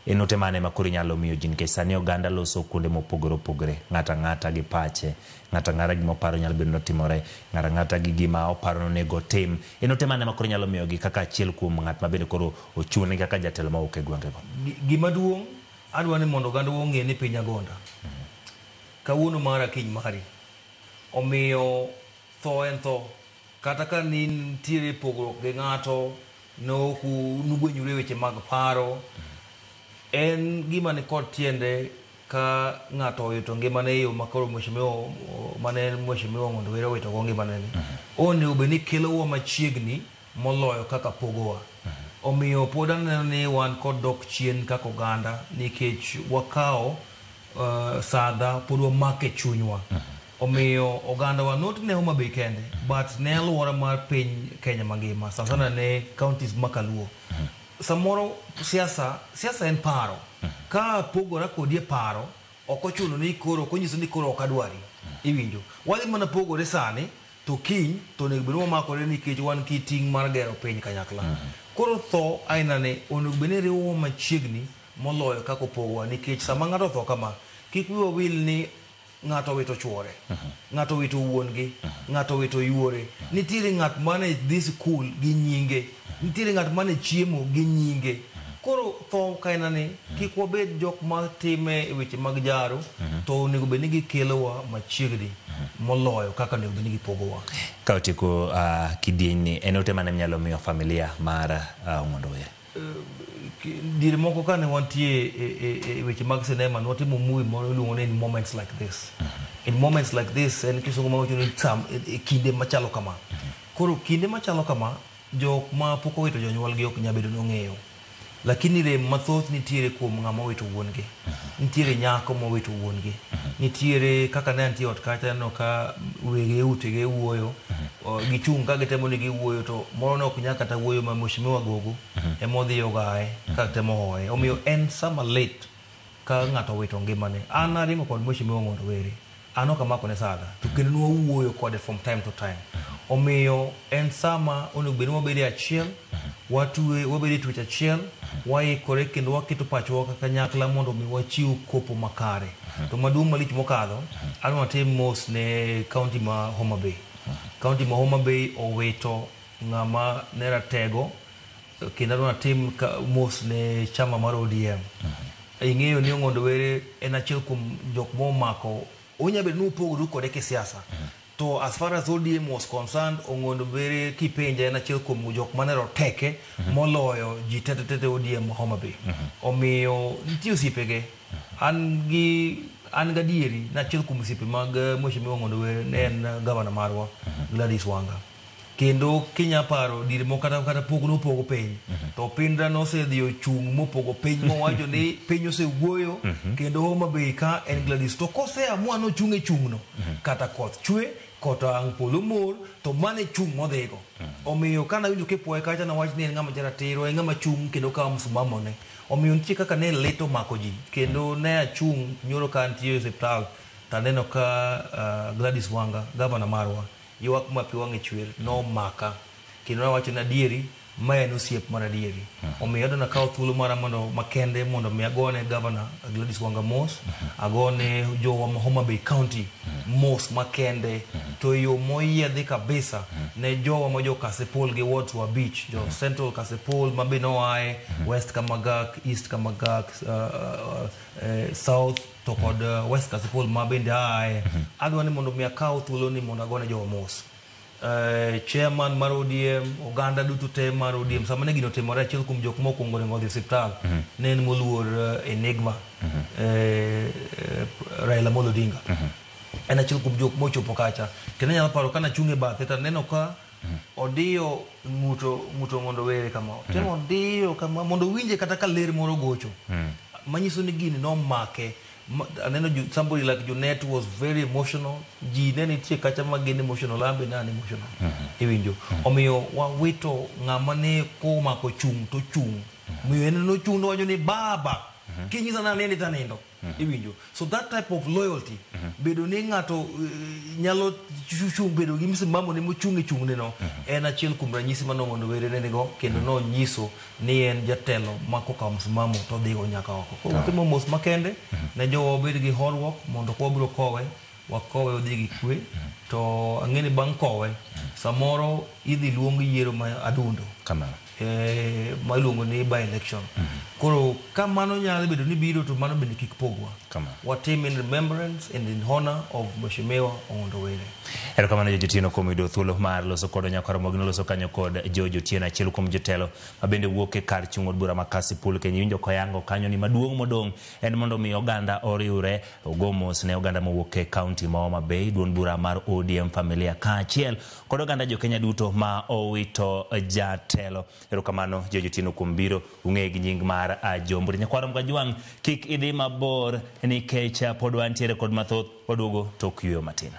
En ote mane ma koro inyalo miyo ji nikech sani oganda loso kuonde mopogore opogore, ng'ato ang'ata gi pache, ng'ato ang'ata gima oparo nyalo bedo ni otimore, ng'ato ang'ata gi gima oparo ni onego otim. En ote mane ma koro inyalo miyogi kaka achiel kuom ng'at ma bende koro ochung'ne kaka jatelo mawuok e gwengego? Gima duong' adwa ni mondo oganda ong'e ni piny agonda. Kawuono mara, kiny mari. Omiyo tho en tho. Kata ka ni nitiere pogruok gi ng'ato, nok nugwenyore e weche mag paro, en gima ni kod tiende ka ng'ato owito ngimane e yo ma koro mheshimiwa mane en mheshimiwa Ong'ondo Were owito go ngimane ni. Onego bed ni kelowa machiegni moloyo kaka pogowa. Omiyo pod aneno ni wan kod dok chien kaka oganda nikech wakawo sadha pod wamako e chunywa. Omiyo ogandawa not ne Homa Bay kende, but ne alwora mar piny Kenya mangima, sana sana ne counties ma kaluo. Samoro siasa, siasa en paro. Ka pogora kodi e paro, ok ochuno ni koro, ok onyiso ni koro ok adwari. Iwinjo. Wadhi mana pogore sani, to kiny to onego bed ni wamakore nikech wan gi ting' mar gero piny kanyakla. Koro tho aina ni onego bed ni riwowa machiegni moloyo kaka opogowa, nikech sama ng'ato otho kama, kik wiwa wil ni ng'ato owito chuore, ng'ato owito wuon gi, ng'ato owito yuore. Nitiere ng'at mane dhi sikul gi nyinge, nitiere ng'at mane chiemo gi nyinge. Koro tho kaina ni kik wabed jok ma time e weche mag jaro, to onego bed ni gikelowa machiegni moloyo kaka onego bed ni gipogowa. Ka otieko kidieny ni, en ote mane minyalo miyo familia mar Ong'ondo Were? Diere moko kane wantie e weche mag sinema, nwatimo movie moro iluongo ni In Moments Like This. In Moments Like This en kisungu mawacho ni sam e kinde machalo kama. Koro kinde machalo kama, jok ma pok owito jonyuolgi ok nyal bedo ni ong'eyo. Lakini rem mathoth nitiere kuom ng'ama owito wuon gi. Nitiere nyako mowito wuon gi. Nitiere kaka ne antie ot kacha, aneno ka wege utege wuoyo, gichung' ka gitemo ni giwuoyo, to moro ne ok nyal kata wuoyo, ma mheshimiwa Gogo ema odhi ogaye ka temo hoye. Omiyo en sama lit ka ng'ato owito ngimane. An aringo kod mheshimiwa Ong'ondo Were. An ok amako ne sadha, to kendo nwawuoyo kode from time to time. Omiyo en sama onego bed ni wabedo e achiel, watwe, wabedo e twech achiel, waikore kendo waketo pachwa kanyakla mondo mi wachiw kopo makare. To maduong' malich mokadho, adwa natim mos ne county ma Homa Bay. County ma Homa Bay owito ng'ama ne ratego, kendo adwa natim mos ne chama mar ODM. Ing'eyo ni Ong'ondo Were en achiel kuom jok momako, onya bedo ni upogoru kode kisiasa. To as far as ODM was concerned, Ong'ondo Were kipenje en achiel kuom jok mane roteke moloyo ji tete tete ODM Homa Bay. Omiyo nitie osiepege. An gadieri ni achiel kuom osiepe mag mheshimiwa Ong'ondo Were ne en gavana marwa Gladys Wanga. Kendo kinya paro diere moko kata pok nopogo piny, to Pindra nosedhi ochung' mopogo piny mowacho ni piny osewuoyo kendo Homa Bay ka en Gladys. To koseamua nochung' e chung'no, kata koth chwe, kata ang' polo mor, to mano e chung' modhigo. Omiyo kana winjo kipuoye kacha nawach ni en ng'ama jaratiro, en ng'ama chung' kendo kawo msimamo ne. Omiyo nitie kaka ne lit omako ji, kendo ne achung' nyoro ka antie e osiptal taneno ka Gladys Wanga, gavana marwa, ywak ma pi wang'e chwer nomaka, kendo nawacho ni adieri ma en osiep mar adieri. Omiyo adwa nakaw thuolo mara mondo makende mondo mi agone gavana Gladys Wanga mos, agone jowa ma Homa Bay County mos makende, to e yo moyiedhi kabisa ne jowa ma jo Kasipul gi wards wa abich, jo Central Kasipul ma be noaye, West Kamagak, East Kamagak, South to kod West Kasipul ma bende aaye. Adwa ni mondo mi akaw thuolo ni mondo agone jowa mos. Chairman mar ODM, oganda duto te mar ODM, sama ne gino otimore, achiel kuom jok mokwongo ringo dhi osiptal ne en moluor Enigma, Raila Amolo Odinga. En achiel kuom jok mochopo kacha. Kendo anyalo paro ka nachung' e bathe to aneno ka odiyo ng'uto mondo were kama. Temo odiyo kama mondo owinje kata ka ler moro gocho. Manyiso ni gini nomake. Aneno somebody like Junet was very emotional. Ji ne nitie kacha ma gin emotional, an be ne an emotional. Iwinjo. Omiyo wawito ng'ama ne komako chung' to chung'. Omiyo en nochung' nowacho ni baba, kinyisa ni anindi to anindo. Iwinjo. So that type of loyalty, bedo ni ng'ato nyalo chung' bedo gi msimamo ne mochung' e chung'ne no, en achiel kuom ranyisi mane Ong'ondo Were ne nigo kendo nonyiso ni en jatelo ma kokawo msimamo to odhigo nyaka oko. Koro watimo mos makende ne jowa obed gi horuok mondo ka wabiro kowe, wakowe odhi gi kwe. To ang'e ni bang' kowe, samoro idhi luong yiero ma adundo. Kamano. Ma iluongo ni by election. Koro ka mano nyalo bedo ni biro to mano bende kik pogwa. Kamano. Watim in remembrance and in honor of Mheshimiwa Ong'ondo Were. Erokamano George Otieno kuom yudo thuolo mar loso kod Nyakwar Ramogi noloso kanyo kod George Otieno achiel kuom jotelo ma bende wuok e kar chung' od bura ma Kasipul kendo iwinjo koyango kanyo ni maduong' modong' en mondo mi oganda oriwre ogo mos ne oganda mowuok e kaunti ma Homa Bay duond bura mar ODM Familia kaachiel kod oganda jo Kenya duto ma owito jatelo. Erokamano George Otieno kuom biro ung'eye gi nying mar Ajombri. Nyakwar Kajwang' kik idhi mabor nikech pod wantiere kod mathoth waduogo tok yueyo matin.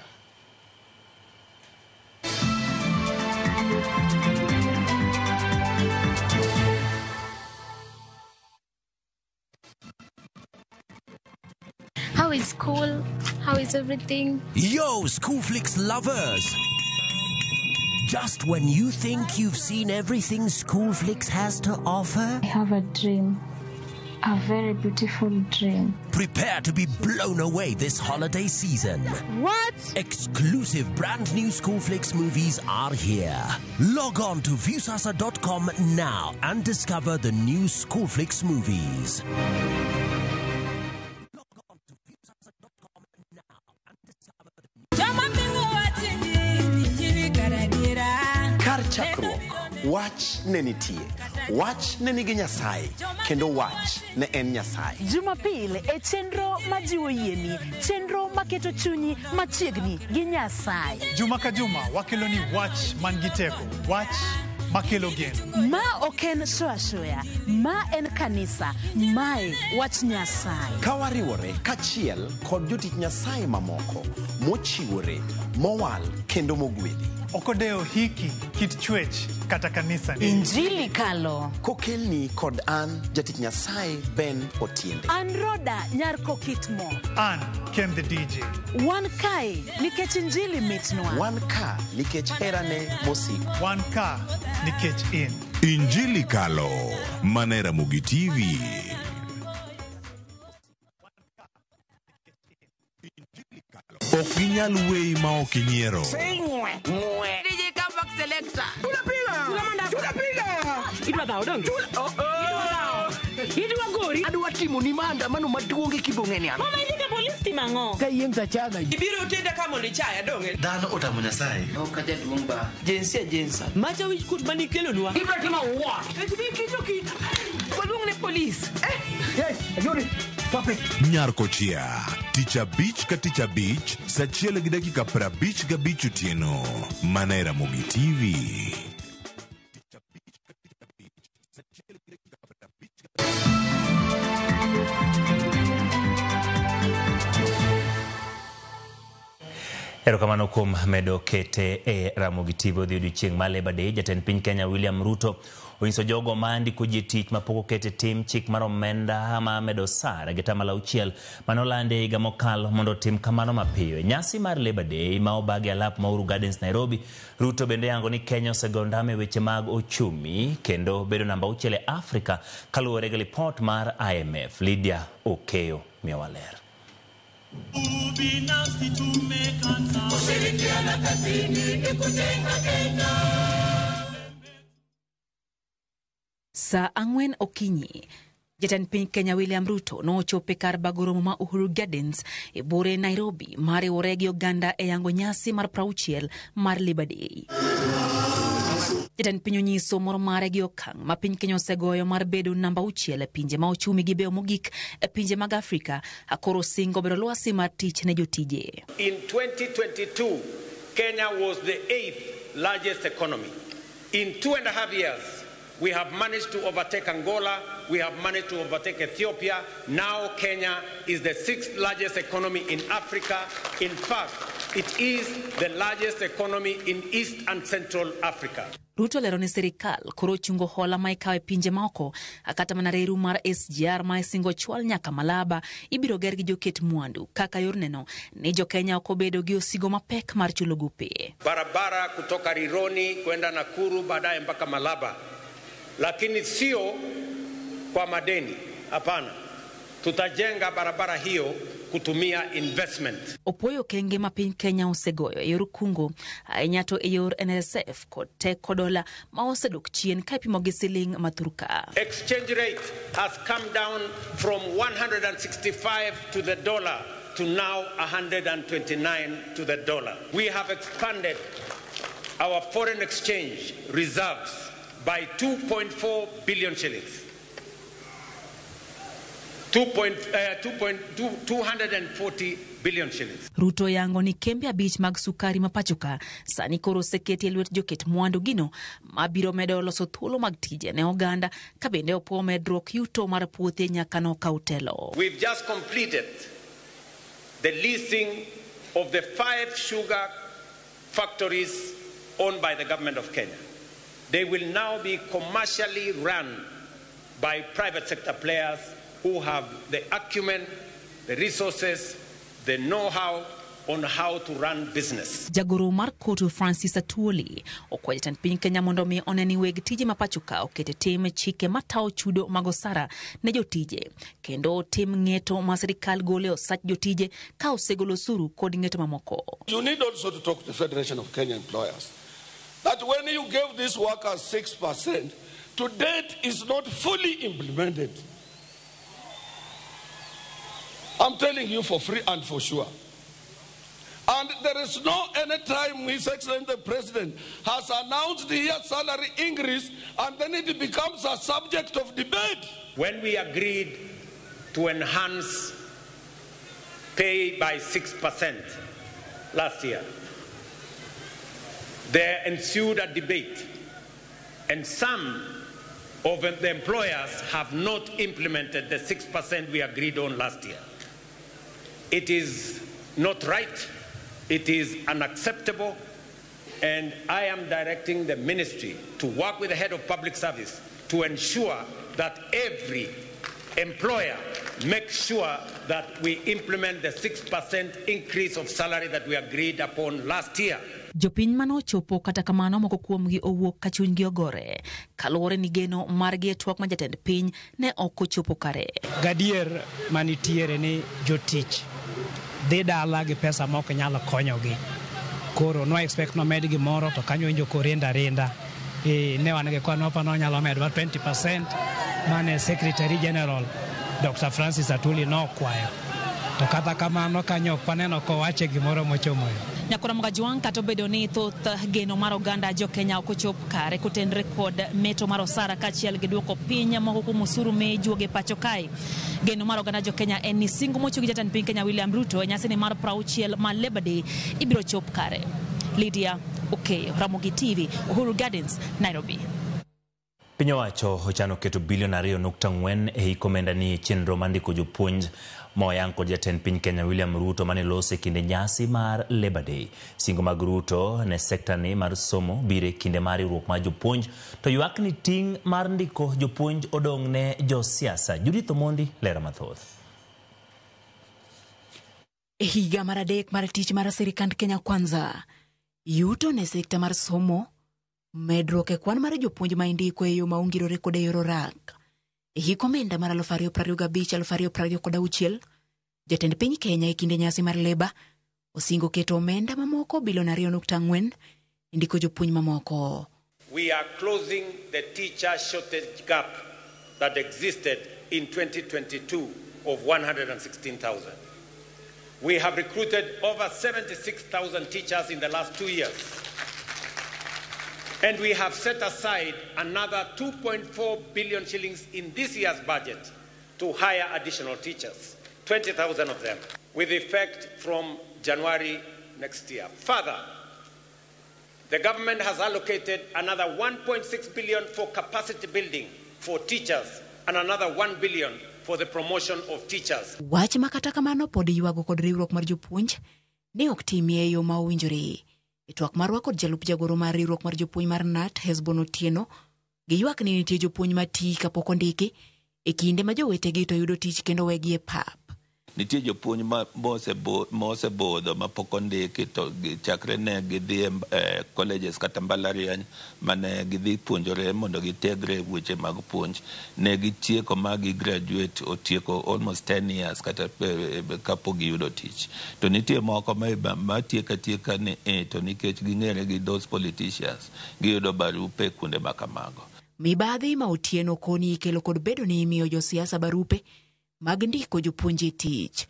How is school? How is everything? Yo, Schoolflix lovers! Just when you think you've seen everything Schoolflix has to offer, I have a dream. A very beautiful dream. Prepare to be blown away this holiday season. What? Exclusive brand new Schoolflix movies are here. Log on to Viusasa.com now and discover the new Schoolflix movies. Kar chakruok, wach ne nitie. Wach ne nigi Nyasaye, kendo wach ne en Nyasaye. Jumapil e chenro majiwo yieni, chenro maketo chunyi machiegni gi Nyasaye. Juma ka juma wakelo ni wach man gi teko, wach makelo geno. Ma ok en show ashoya, ma en kanisa, mae wach Nyasaye. Ka wariwore kachiel kod jotich Nyasaye mamoko mochiwore, mowal kendo mogwedhi. Ok odewo hiki, kit chwech kata kanisa ni. Injili kalo. Kokelni kod an jatich Nyasaye Ben Otiende. An Roda nyar Kokitmo. An Ken the DJ. Wan kae nikech injili mitnwa. Wan ka nikech herane mosiko. Wan ka nikech in. Injili Kalo, mana Ramogi TV. Ok ginyal weyi ma ok inyiero. DJ Comeback Selector. Tunapiga. Idwa dhawo donge? Idwa gori. Adwa timo ni maandamano maduong' e kibong'e ni an. Mama idhi ka polis timo ang'o? Ka yieng' tachaga. Ibiro tenda ka mondo ichaya donge? Dhano otamo Nyasaye. Ok ajaduong' ba. Jinsia jinsa. Macha wich kuot mane ikelonwa. Ibiro timo what? Kicho kit. Waluong ne polis. Yes, ayudi. Stop it. Nyar Kochia, tich abich ka tich abich, sa achiel gi dakika 55 otieno, mana e Ramogi TV. Erokamano kuom medo kete e Ramogi TV odhi odiochieng' mar Labour Day. Jatend piny Kenya William Ruto onyiso jogo ma ndiko ji tich mapok oket e tim chik mar omenda ma medo osara gi 6% mane olandi e higa mokalo mondo otim kamano mapiyo. E nyasi mar Labour Day ma obagi alap ma Uhuru Gardens Nairobi, Ruto bende yango ni Kenya osego ndama e weche mag ochumi kendo bedo namba 6 e Afrika kaluwore gi lipot mar IMF. Lydia Okeyo miyowa ler. Kushirikiana kazini ni kujenga Kenya. Saa 4 okinyi, Jatend piny Kenya William Ruto nochopo e kar bago romo ma Uhuru Gardens e bure Nairobi mar riwore gi oganda e yango nyasi mar 60 mar Labour Day. Jatend piny onyiso mor mare gi okang' ma piny Kenya osegoyo mar bedo namba 6 e pinje ma ochumi gi beyo mogik e pinje mag Afrika, koro singo bero lwasi mar tich ne jotije. In 2022, Kenya was the 8th largest economy. In 2.5 years, we have managed to overtake Angola, we have managed to overtake Ethiopia. Now Kenya is the 6th largest economy in Africa. In fact, it is the largest economy in East and Central Africa. Ruto lero ni sirikal koro chungo hola ma ikawo e pinje maoko kata mana reru mar SGR ma isingo chwal nyaka Malaba ibiro ger gi joket mwandu kaka yor neno ni jo-Kenya ok obedo gi osigo mapek mar chulo gope. Barabara kutoka Rironi kwenda Nakuru baadaye mpaka Malaba, lakini sio kwa madeni, hapana. Tutajenga barabara hiyo kutumia investment. Opuoyo okenge ma piny Kenya osegoyo e yor kungo ahinya to e yor NSSF kod teko dola ma osedok chien ka ipimo gi siling ma thurka. Exchange rate has come down from 165 to the dollar to now 129 to the dollar. We have expanded our foreign exchange reserves by 2.4 billion shillings. 240 billion shillings. Ruto yango ni kembe 5 mag sukari ma pachoka sani koro oseketi e lwet joket mwandu gino mabiro medo loso thuolo mag tije ne oganda ka bende opuo medruok yuto mar puothe nyaka nokaw telo. We've just completed the leasing of the 5 sugar factories owned by the government of Kenya. They will now be commercially run by private sector players who have the acumen, the resources, the know-how on how to run business. Jagoro mar Kotu Francis Atwoli okwayo jatend piny Kenya mondo mi one ni weg tije ma pachoka okete tim chike matawo chudo mag osara ne jotije kendo tim ng'eto ma sirikal golo e osach jotije ka osegolo osuru kod ng'eto mamoko. You need also to talk to the Federation of Kenya Employers that when you gave these workers 6%, to date is not fully implemented. I'm telling you for free and for sure. And there is no any time His Excellency the President has announced the year salary increase and then it becomes a subject of debate. When we agreed to enhance pay by 6% last year, there ensued a debate, and some of the employers have not implemented the 6% we agreed on last year. It is not right, it is unacceptable, and I am directing the ministry to work with the head of public service to ensure that every employer makes sure that we implement the 6% increase of salary that we agreed upon last year. Jopiny mane ochopo kata kamano moko kuomgi owuok ka chunygi ogore kaluwore ni geno margi e twak ma jatend piny ne ok ochopo kare. Gadier manitiere ni jotich dhi dala gi pesa ma ok nyal konyogi. Koro no expect no med gimoro to kanyo winjo korinda rinda. Ne wan gi kwan mapano onyalo medo 20% mane Secretary General Dr. Francis Atwoli nokwayo. To kata kamano kanyo ok waneno kowache gimoro mochomo yo. Nyakora Mgajwang' kata obedo ni thoth geno mar oganda jo Kenya ok ochop kare kotenre kod meto mar osara kaachiel gi duoko piny moko kuom osuru mijuogo e pacho kae. Geno mar oganda jo Kenya en ni singo mochiw gi jatend piny Kenya William Ruto e nyasini mar 60 mar Labour Day ibiro chop kare. Lydia Okeyo, Ramogi TV, Uhuru Gardens, Nairobi. Piny owacho ochano keto bilion 2.4 e hik omenda ni chenro mar ndiko jopuonj ma oyang kod jatend piny Kenya William Ruto mane lose kinde nyasi mar Labour Day. Singo mag Ruto ne sekta ni mar somo biro e kinde mar riwruok mar jopuonj to ywak ni ting' mar ndiko jopuonj odong' ne josiasa. Judith Omondi lero mathoth. E higa mar 3 mar tich mar sirikand Kenya Kwanza, yuto ne sekta mar somo, medruok e kwan mar jopuonj ma indiko e yo ma ongirore kod e yor orak. E hik omenda mar 2025-2026, jatend piny Kenya e kinde nyasi mar Labour osingo keto omenda mamoko bilion 2.4 e ndiko jopuonj mamoko. We are closing the teacher shortage gap that existed in 2022 of 116,000. We have recruited over 76,000 teachers in the last 2 years. And we have set aside another 2.4 billion shillings in this year's budget to hire additional teachers, 20,000 of them, with effect from January next year. Further, the government has allocated another 1.6 billion for capacity building for teachers and another 1 billion for the promotion of teachers. Wach ma kata kamano pod ywago kod riwruok mar jopuonj ne ok timie e yo ma owinjore. E twak marwa kod jalup jagoro mar riwruok mar jopuonj mar KNUT, Hesbon Otieno, giywak ni nitie jopuonj mati kapok ondiki e kinde ma jowetegi to yudo tich kendo wegi e pap. Nitie jopuonj mosebudho mapok ondiki to chakre ne gidhi e colleges kata mbalariany mane gidhi puonjore mondo gitegre weche mag puonj. Ne gitieko ma gi graduate otieko almost 10 years kata kapok giyudo tich. To nitie moko ma tieko atieka ni to nikech ging'ere gi those politicians giyudo barupe kuonde ma kamago. Mibadhi ma Otieno koni ikelo kod bedo ni imiyo josiasa barupe mag ndiko jopuonj e tich.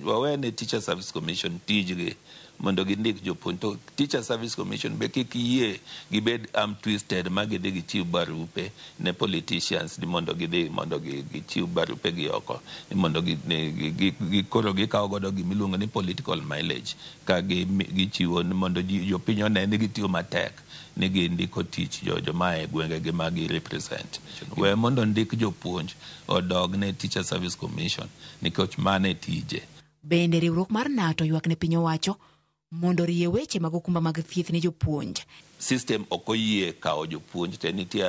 Wawe ne Teacher Service Commission tijgi mondo gindik jopuonj to Teacher Service Commission be kik yie gibed arm twisted ma gidhi gichiw barupe ne politicians ni mondo gidhi mondo gichiw barupe gi oko ni mondo koro gikawo godo gimiluongo ni political mileage ka gichiwo ni mondo jopiny one ni gitiyo matek ni gindiko tich joma e gwengegi ma gi represent. We mondo ndik jopuonj odog ne Teacher Service Commission nikech mano e tije. Bende riwruok mar KNUT oywak ne piny owacho mondo orie weche mag okumba mag thieth ne jopuonj. System ok oyie kawo jopuonj te nitie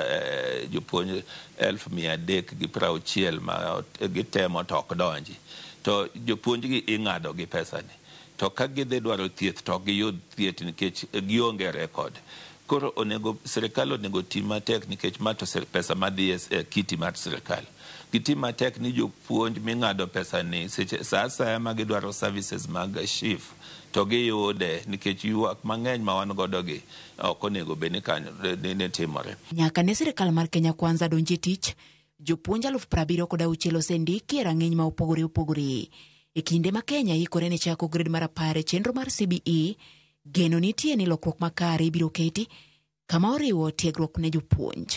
jopuonj 360,000 ma gitemo to ok donji. To jopuonj gi ing'ado gi pesani. To ka gidhi dwaro thieth to ok giyud thieth nikech gionge record. Koro onego sirikal onego ti matek nikech ma to pesa madhi e kiti mar sirikal. Gitim matek ni jopuonj ming'ado pesani seche sa asaya ma gidwaro services mag SHIF to giyude nikech ywak mang'eny ma wan godo gi ok onego bed ni kanyo ni timore. Nyaka ne sirikal mar Kenya Kwanza donji e tich, jopuonj 76,000 osendiki e rang'iny ma opogore opogore. E kinde ma Kenya ikore ne chako grade mar 10 e chenro mar CBE, geno nitie ni lokruok makare ibiro keti kama oriwo tiegruok ne jopuonj.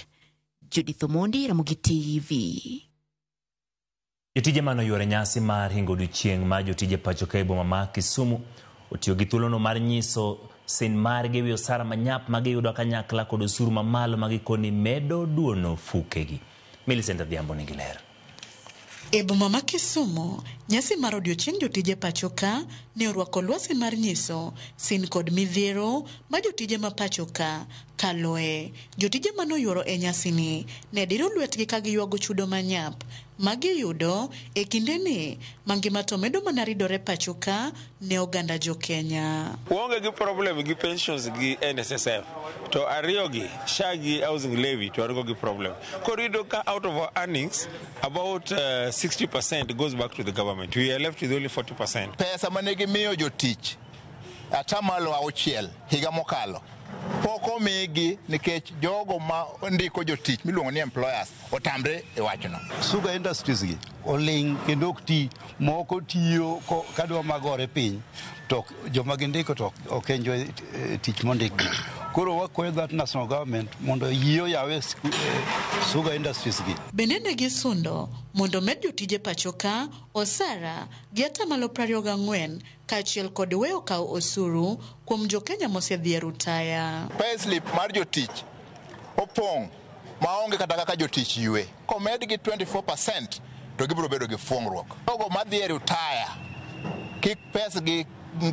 Judith Omondi, Ramogi TV. Jotije mane oyuoro nyasi mar hingo odiochieng' mar jotije pacho ka e boma ma Kisumu otiyo gi thuolono mar nyiso sin margi ewi osara manyap ma giyudo kanyakla kod osuru mamalo ma gikoni medo duono fukegi. Millicent Adhiambo nigi ler. E boma ma Kisumu, nyasi mar odiochieng' jotije pacho ka ne orwako lwasi mar nyiso sin kod midhiero ma jotije ma pacho ka kaloe. Jotije manoyuoro e nyasini ne diro lwetgi ka giywago chudo manyap ma giyudo e kindeni ma ngima to medo mana ridore pacho ka ne oganda jo Kenya. Waonge gi problem gi pensions gi NSSF to ariyo gi SHA gi housing levy to wan go gi problem. Koro iyudo ka out of our earnings about 60% goes back to the government. We are left with only 40%. Pesa mane gimiyo jotich 6% higa mokalo pok omigi nikech jogo ma ndiko jotich miluongo ni employers otamre e wachno. Sugar industries gi oling' kendo ok ti moko tiyo kadwa magore piny to joma gindiko to ok enjoy tich mondikgi. Koro wakwayo that national government mondo yie oyawe sugar industries gi. Bende ne gisundo mondo med jotije pacho ka osara gi 24% kaachiel kod weyo kawo osuru kuom jokenya mosedhi e rutaya. Payslip mar jotich opong' maonge kata kaka jotich ywe. Komedgi 24% to gibiro bedo gi fuong'ruok. Jogo madhi e rutaya kik pesgi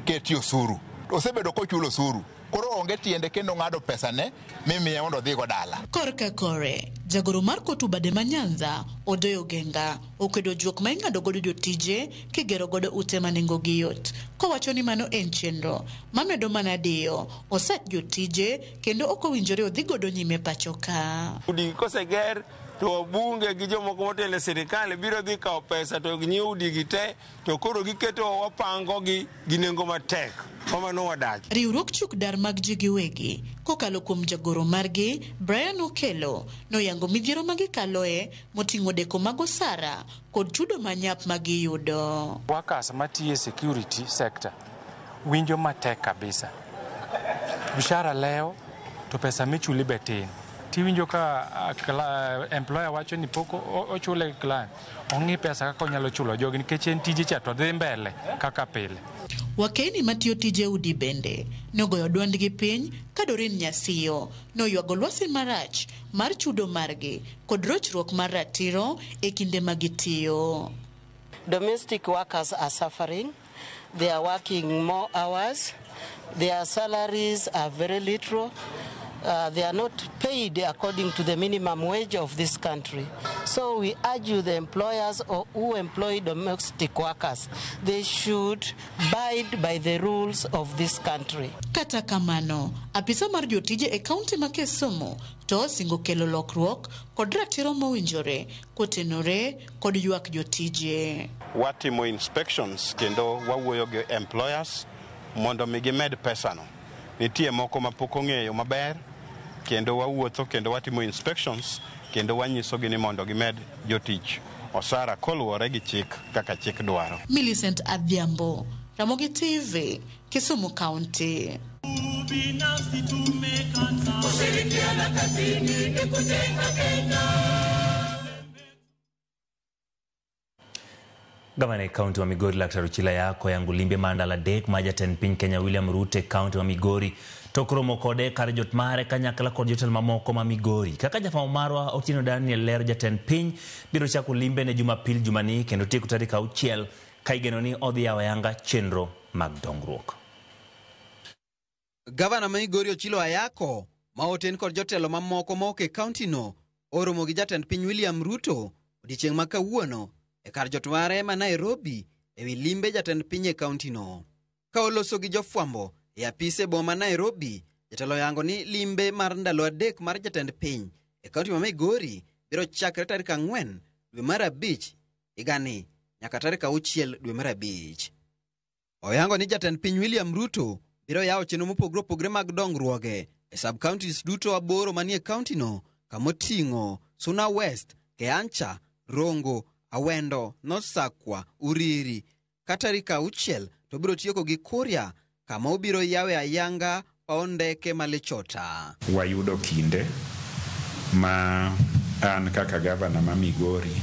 keti osuru. Osebedo kochulo osuru. Koro onge tiende kendo ng'ado pesane mimiye mondo odhigo dala. Korka kore, jagoro mar Kotu Bade ma Nyanza, Odoyo Genga, okwedo juok ma ing'ado godo jotije kigero godo ute ma nengogi yot, kowacho ni mano en chenro mamedo mana diyo osach jotije kendo ok owinjore odhi godo nyime pacho ka. Udi koseger To wabunge gi jomoko motelo e sirikal biro dhi kawo pesa to ginyiewo udi gi te to koro giketo wapango gi gi nengo matek. Mano wadaki. Riwruok chuk dar mag ji giwegi kokalo kuom jagoro margi Brian Okello noyango midhiero ma gikaloe moting'o deko mag osara kod chudo manyap ma giyudo. Workers matiyo e security sector winjo matek kabisa. Mshahara lewo to pesa michuli be tin. Tiwinjo ka employer wacho ni pok ochule client, ong'i pesa kaka onyalo chulo jogi nikech en tije cha to dhi mbele kaka pile. Wakeni matiyo tije udi bende nogoyo dwondgi piny ka Doreen Nyasiyo noywago lwasi marach mar chudo margi kod rochruok mar ratiro e kinde ma gitiyo. Domestic workers are suffering. They are working more hours. Their salaries are very little. They are not paid according to the minimum wage of this country. So we urge you, the employers or who employ domestic workers, they should abide by the rules of this country. Kata kamano, apisa mar jotije e kaunti ma Kisumu to osingo kelo lokruok kod ratiro mowinjore kotenore kod ywak jotije. Watimo inspections kendo wawuoyo gi employers mondo mi gimed pesano. Nitie moko ma pok ong'eyo maber kendo wawuotho kendo watimo inspections kendo wanyisogi ni mondo gimed jotich osara koluwore gi chik kaka chik dwaro. Millicent Adhiambo, Ramogi TV, Kisumu County. Kushirikiana kazini ni kujenga Kenya. Gavana e kaunti wa Migori Laktar Ochilo Ayacko yango limbe mar ndalo adek ma jatend piny Kenya William Ruto e kaunti wa Migori tok romo kode kar jot mare kanyakla kod jotelo mamoko ma Migori. Kaka jafwambo marwa Otieno Daniel lero, jatend piny biro chako limbe ne Jumapil jumani kendo tieko tarik 6 ka igeno ni odhi yawo ayanga chenro mag dongruok. Gavana ma Migori Ochilo Ayacko ma oten kod jotelo mamoko ma ok e kaunti no oromo gi jatend piny William Ruto odiechieng' ma kawuono e kar jot mare ma Nairobi ewi limbe jatend piny e kaunti no. Ka oloso gi jofwambo e apise boma Nairobi, jatelo yango ni limbe mar ndalo 3 mar jatend piny e kaunti ma Migori biro chakre tarik 4 dwe mar 5 higani nyaka tarik 6 dwe mar 5. Oyango ni jatend piny William Ruto biro yawo chenro mopogore opogore mag dongruoge e sub-counties duto 8 manie kaunti no, kamoting'o Suna West, Keancha, Rongo, Awendo, North Sakwa, Uriri. Ka tarik 6 to biro tieko gi Kuria kama obiro yawe ayanga paw ndeke ma Lechota. Wayudo kinde ma an kaka gavana ma Migori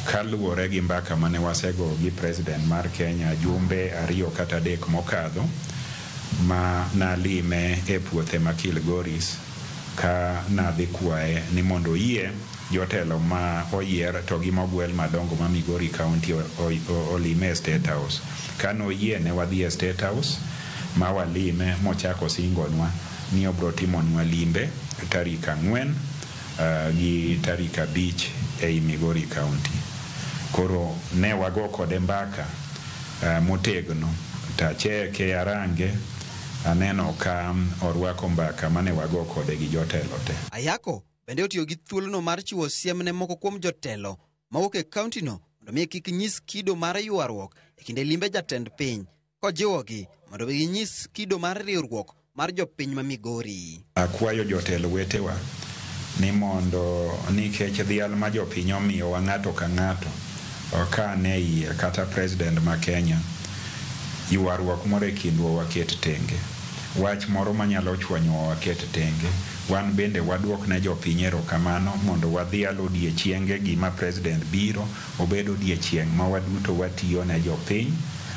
kaluwore gi mbaka mane wasego gi president mar Kenya jumbe 2 kata 3 mokadho ma nalime e puothe ma Kilgoris ka nadhi kwaye ni mondo oyie jotelo ma oyier to gi mogwel madongo ma Migori County olime e State House. Kane oyie ne wadhi e State House ma walime mochako singonwa ni obro timonwa limbe tarik 4 gi tarik 5 ei Migori County. Koro ne wago kode mbaka motegno tacheke arange aneno ka orwako mbaka mane wago kode gi jotelo te. Ayacko bende otiyo gi thuolono mar chiwo siem ne moko kuom jotelo mawuok e kaunti no mondo mi kik nyis kido mar ywaruok e kinde limbe jatend piny, kojiwogi mondo ginyis kido mar riwruok mar jopiny ma Migori. Akwayo jotelo wetewa ni mondo nikech dhial ma jopiny omiyowa ng'ato ka ng'ato ka ne iye kata president ma Kenya, ywaruok moro e kindwa waket tenge, wach moro manyalo chwanyowa waket tenge, wan bende waduok ne jopiny erokamano mondo wadhial odiechienge gi ma president biro obed odiechieng' ma waduto watiyo ne jopiny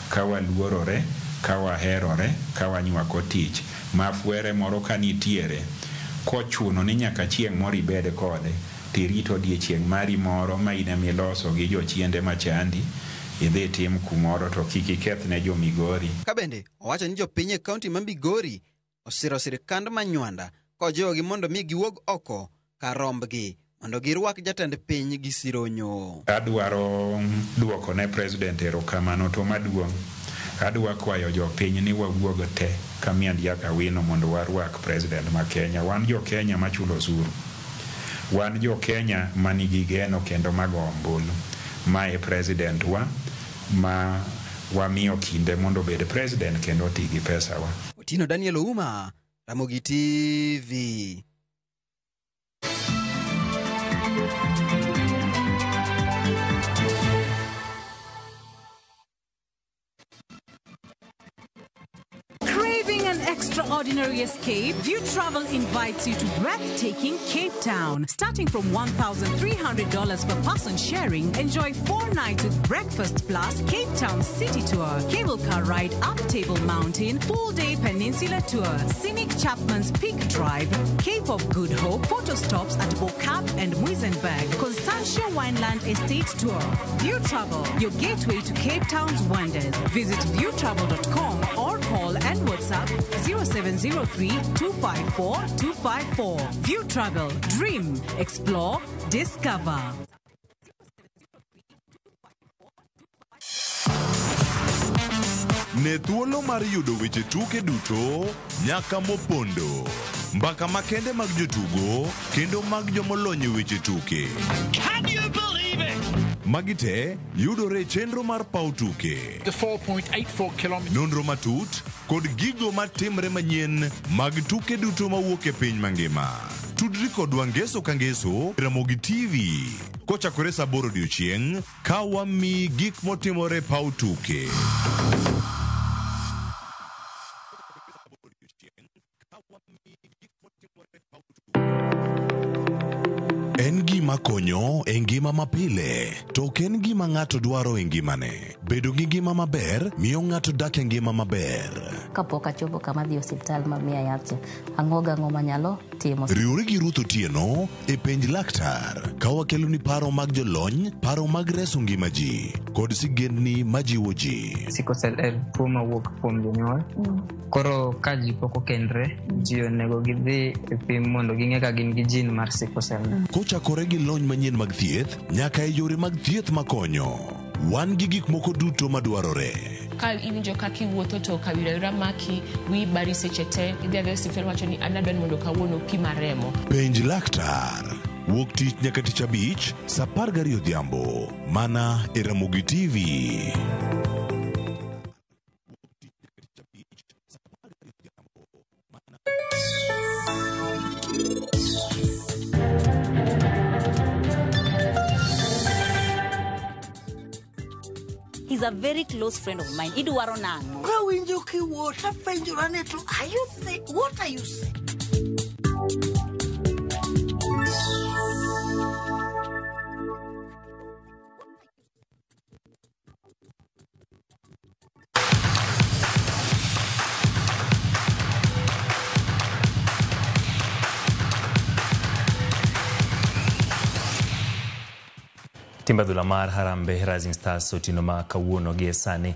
ka waluorore, ka waherore, ka wanywako tich ma fwere moro ka nitiere kochuno ni nyaka chieng' moro ibed kode tirito odiechieng' mari moro ma in emiloso gi jochiende machandi idhi tim kumoro to kik iketh ne jo Migori. Ka bende owacho ni jopiny e kaunti ma Migori osiro sirikand Manywanda kojiwogi mondo mi giwuog oko kar rombgi mondo girwak jatend piny gi sironyo. Adwaro duoko ne president erokamano to maduong' adwa kwayo jopiny ni wawuog te ka miend Jakawino mondo warwak president ma Kenya. Wan jo Kenya machulo osuru. Wan jo Kenya manigi geno kendo mago ombulu. Ma e president wa ma wamiyo kinde mondo obed president kendo oti gi pesawa. Otieno Daniel Ouma, Ramogi TV. Craving an extraordinary escape? View Travel invites you to breathtaking Cape Town. Starting from $1,300 per person sharing, enjoy 4 nights with breakfast plus Cape Town City Tour, cable car ride up Table Mountain, full-day peninsula tour, scenic Chapman's Peak Drive, Cape of Good Hope, photo stops at Bo-Kaap and Muizenberg, Constantia Wineland Estate Tour. View Travel, your gateway to Cape Town's wonders. Visit viewtravel.com or call and WhatsApp 0703 254 254. View Travel, dream, explore, discover. Ne thuolo mar yudo weche tuke duto nyaka mopondo. Mbaka makende mag jotugo kendo mag jomolony e weche tuke. Can you believe it? Magi te yudore e chenro mar paw tuke. The 4.84 kilometers. Nonro matut kod gigo matimre manyien mag tuke duto mawuok e piny mangima. Tudri kodwa ngeso ka ngeso e Ramogi TV kochakore saa 8 odiochieng' ka wamiyi gik motimore e paw tuke. En gima konyo e ngima mapile, to ok en gima ng'ato dwaro e ngimane. Bedo gi ngima maber miyo ng'ato dak e ngima maber. Kapok achopo kama adhi e osiptal ma miya yath cha, ang'o gang'o manyalo timo. Riwri gi Ruth Otieno e Penj Laktar ka wakeloni paro mag jolony, paro mag reso ngima ji, kod sigendni majiwo ji. Sickle cell en tuo mawuok kuom jonyuol. Koro ka ji pok okendre, ji onego gidhi e pim mondo ging'e ka gin gi gene mar sickle cell. Kochakore gi lony manyien mag thieth nyaka e yore mag thieth makonyo, wan gi gik moko duto madwarore. Ka iwinjo kaka iwuotho to kawira wira maki, wiyi bari seche te, idhi adhiya e osiptal wacho ni an adwa ni mondo kawuono opima remo. Penj laktar. Wuok tich nyaka tich abich, saa 12 odhiambo, mana e Ramogi TV. He's a very close friend of mine. Idwaro nang'o? Kawinjo kiwuo tapenjora ni to are you say, what are you saying? Timb adhula mar Harambee Rising Stars otieno ma kawuono gie sani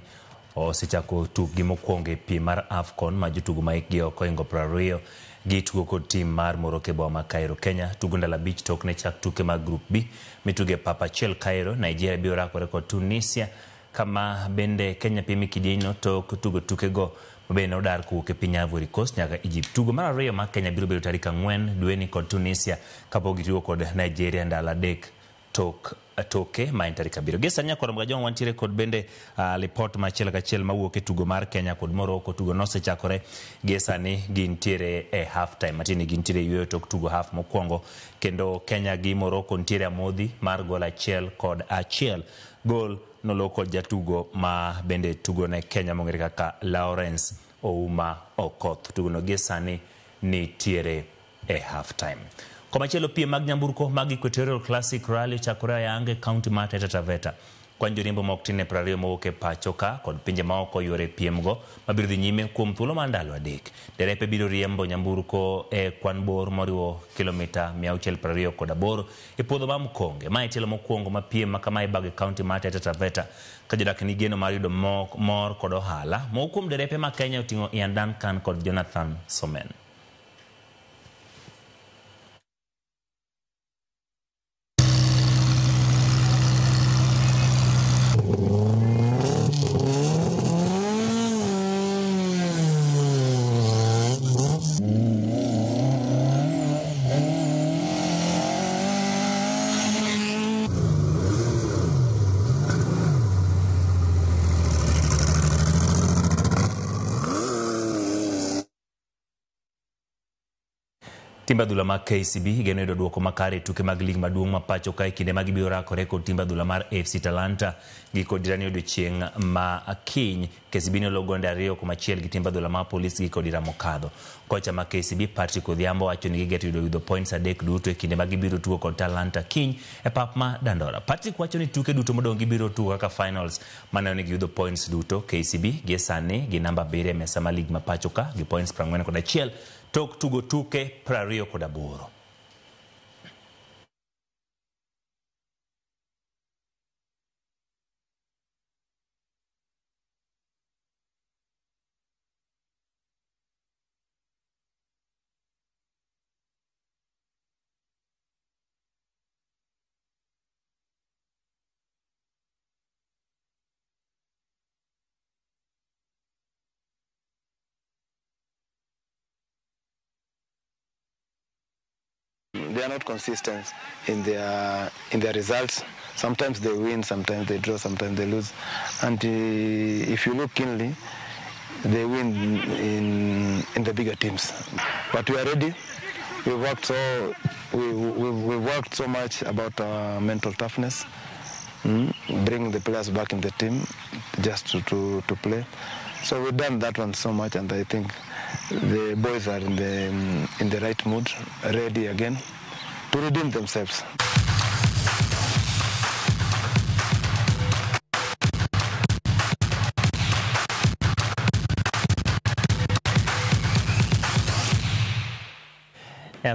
osechako tukgi mokwongo e piem mar AFCON ma jotugo ma hikgi ok ohingo 20 gitugo kod tim mar Morocco e boma ma Cairo, Kenya. Tugo ndalo 5 tok ne chak tuke mag Group B mitugo e pap achiel Cairo. Nigeria biro rakore kod Tunisia kama bende Kenya piem e kidienyno tok tugo tukego mabende nodar kowuok e piny Ivory Coast nyaka Egypt. Tugo mar ariyo mar Kenya biro bedo tarik 4 dweni kod Tunisia kapok gitugo kod Nigeria ndalo 3 tok toke ma en tarik 7. Gie sani nyakwar Mgajwang' wantiere kod bende lipot machielo kachiel mawuok e tugo mar Kenya kod Morocco. Tugo nosechakore gie sani gintiere e half time, matiende ni gintiere e yueyo tok tugo half mokwongo, kendo Kenya gi Morocco nitiere amodhi mar gol 1 kod 1. Gol nolo kod jatugo ma bende tugo ne Kenya mong'ere kaka Lawrence Ouma Okoth. Tugono gie sani nitiere e half time. Komachielo piem mag nyamburko mag Equatorial Classic Rally ochakore ayanga e kaunti mar Taita Taveta. Kwan joriembo ma ok tin ne 20 mowuok e pacho ka kod pinje maoko yore piemgo mabiro dhi nyime kuom thuolo mar ndalo 3. Derepe biro riembo nyamburko e kwan bor moriwo kilomita 628 e puodho mar Mkonge. Ma e tielo mokwongo ma piem ma kama ibago e kaunti mar Taita Taveta ka jodak ni geno mar yudo mor kod ohala. Moko kuom derepe ma Kenya oting'o Ian Duncan kod Jonathan Somen. Timbe adhula mag KCB geno yudo duoko makare e tuke mag lig maduong' ma pacho ka e kinde ma gibiro rakore kod timbe adhula mar AFC Talanta gi kod jirani odiochieng' ma kiny. KCB ne olo gonde 2-1 gi timbe adhula mar Police gi kod ira mokadho. Kocha ma KCB Patrick Odhiambo wacho ni gigeto yudo points 3 duto e kinde ma gibiro tugo kod Talanta kiny e pap ma Dandora. Patrick wacho ni tuke duto modong' gibiro tugo kaka finals maneno ni giyudo points duto. KCB gie sani gi namba 7 e mesa ma lig ma pacho ka gi points 41 tok tugo tuke 28. They are not consistent in their results. Sometimes they win, sometimes they draw, sometimes they lose. And if you look keenly, they win in the bigger teams. But we are ready. We worked so much about our mental toughness, bring the players back in the team just to play. So we've done that one so much, and I think the boys are in the right mood, ready again to redeem themselves.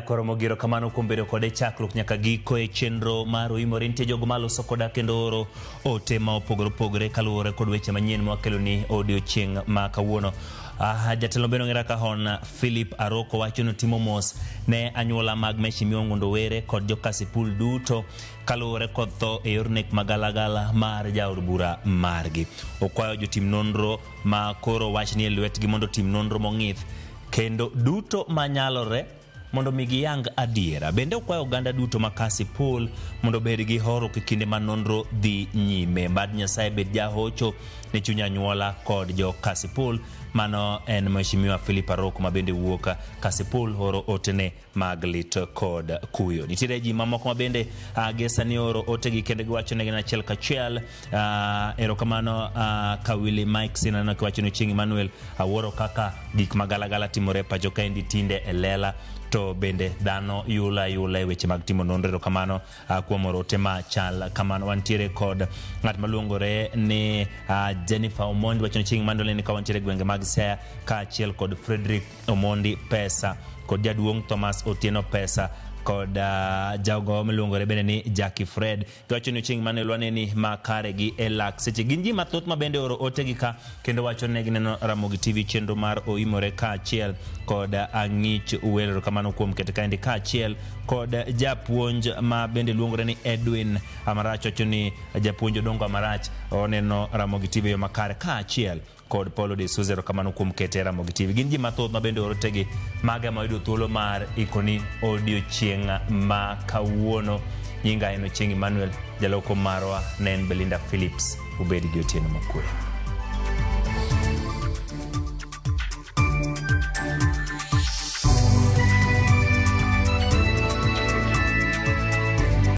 Koro mogiro kamano kuom bedo kode chakruok nyaka giko e chenro mar Oimore. Nitie jogo maloso koda kendo oro ote ma opogore opogore kaluwore kod weche manyien mwakelo ni odiochieng' ma kawuono. Jatelo bende ong'ere kaka Hon Philip Aroko wacho ni otimo mos ne anyuola mag Mheshimiwa Ng'ondo Were kod jo-Kasipul duto kaluwore kod tho e yor nek magalagala mar jaod bura margi. Okwayo jotim nonro ma koro wach ni e lwetgi mondo otim nonro mong'ith kendo duto manyalore mondo mi giyang adiera. Bende okwayo oganda duto ma Kasipul mondo obed gi horuok e kinde ma nonro dhi nyime. Mad Nyasaye bed jahocho ne chuny anyuola kod jo Kasipul. Mano en Mheshimiwa Philip Aroko ma bende wuok Kasipul oro otene mag lit kod kuyo. Nitiere ji mamoko ma bende gie sani oro otegi kendo giwacho ne gin achiel kachiel. Erokamano Kawili Mike Sinano kiwacho ni Chieng' Emmanuel awuoro kaka gik magalagala timore pacho kaendi tinde e lela to bende dhano yula yula e weche mag timo nonro. Erokamano kuom oro ote machal kamano. Wantiere kod ng'at maluongore ni Jennifer Omondi wacho ni Chieng' Emmanuel ni ka wantiere e gwenge mag Siaya kaachiel kod Frederick Omondi Pesa kod jaduong' Thomas Otieno Pesa kod jago miluongore bende ni Jackie Fred. Giwacho ni Chieng' Emmanuel waneni makare gi e lak seche. Gin ji mathoth ma bende oro otegi ka kendo wacho ne gineno Ramogi TV chenro mar Oimore kaachiel kod Ang'ich Uwelo. Erokamano kuom keto kaendi kaachiel kod japuonj ma bende luongore ni Edwin Amarach wacho ni japuonj Odongo Amarach oneno Ramogi TV e yo makare kaachiel kod Paulo de Souza. Erokamano kuom kete Ramogi TV. Gin ji mathoth ma bende oro tegi maga ma oyudo thuolo mar ikoni odiochieng' ma kawuono. Nyinga en Ochieng' Emmanuel, jaloko marwa ne en Belinda Phillips. Ubed gi otieno mokwe.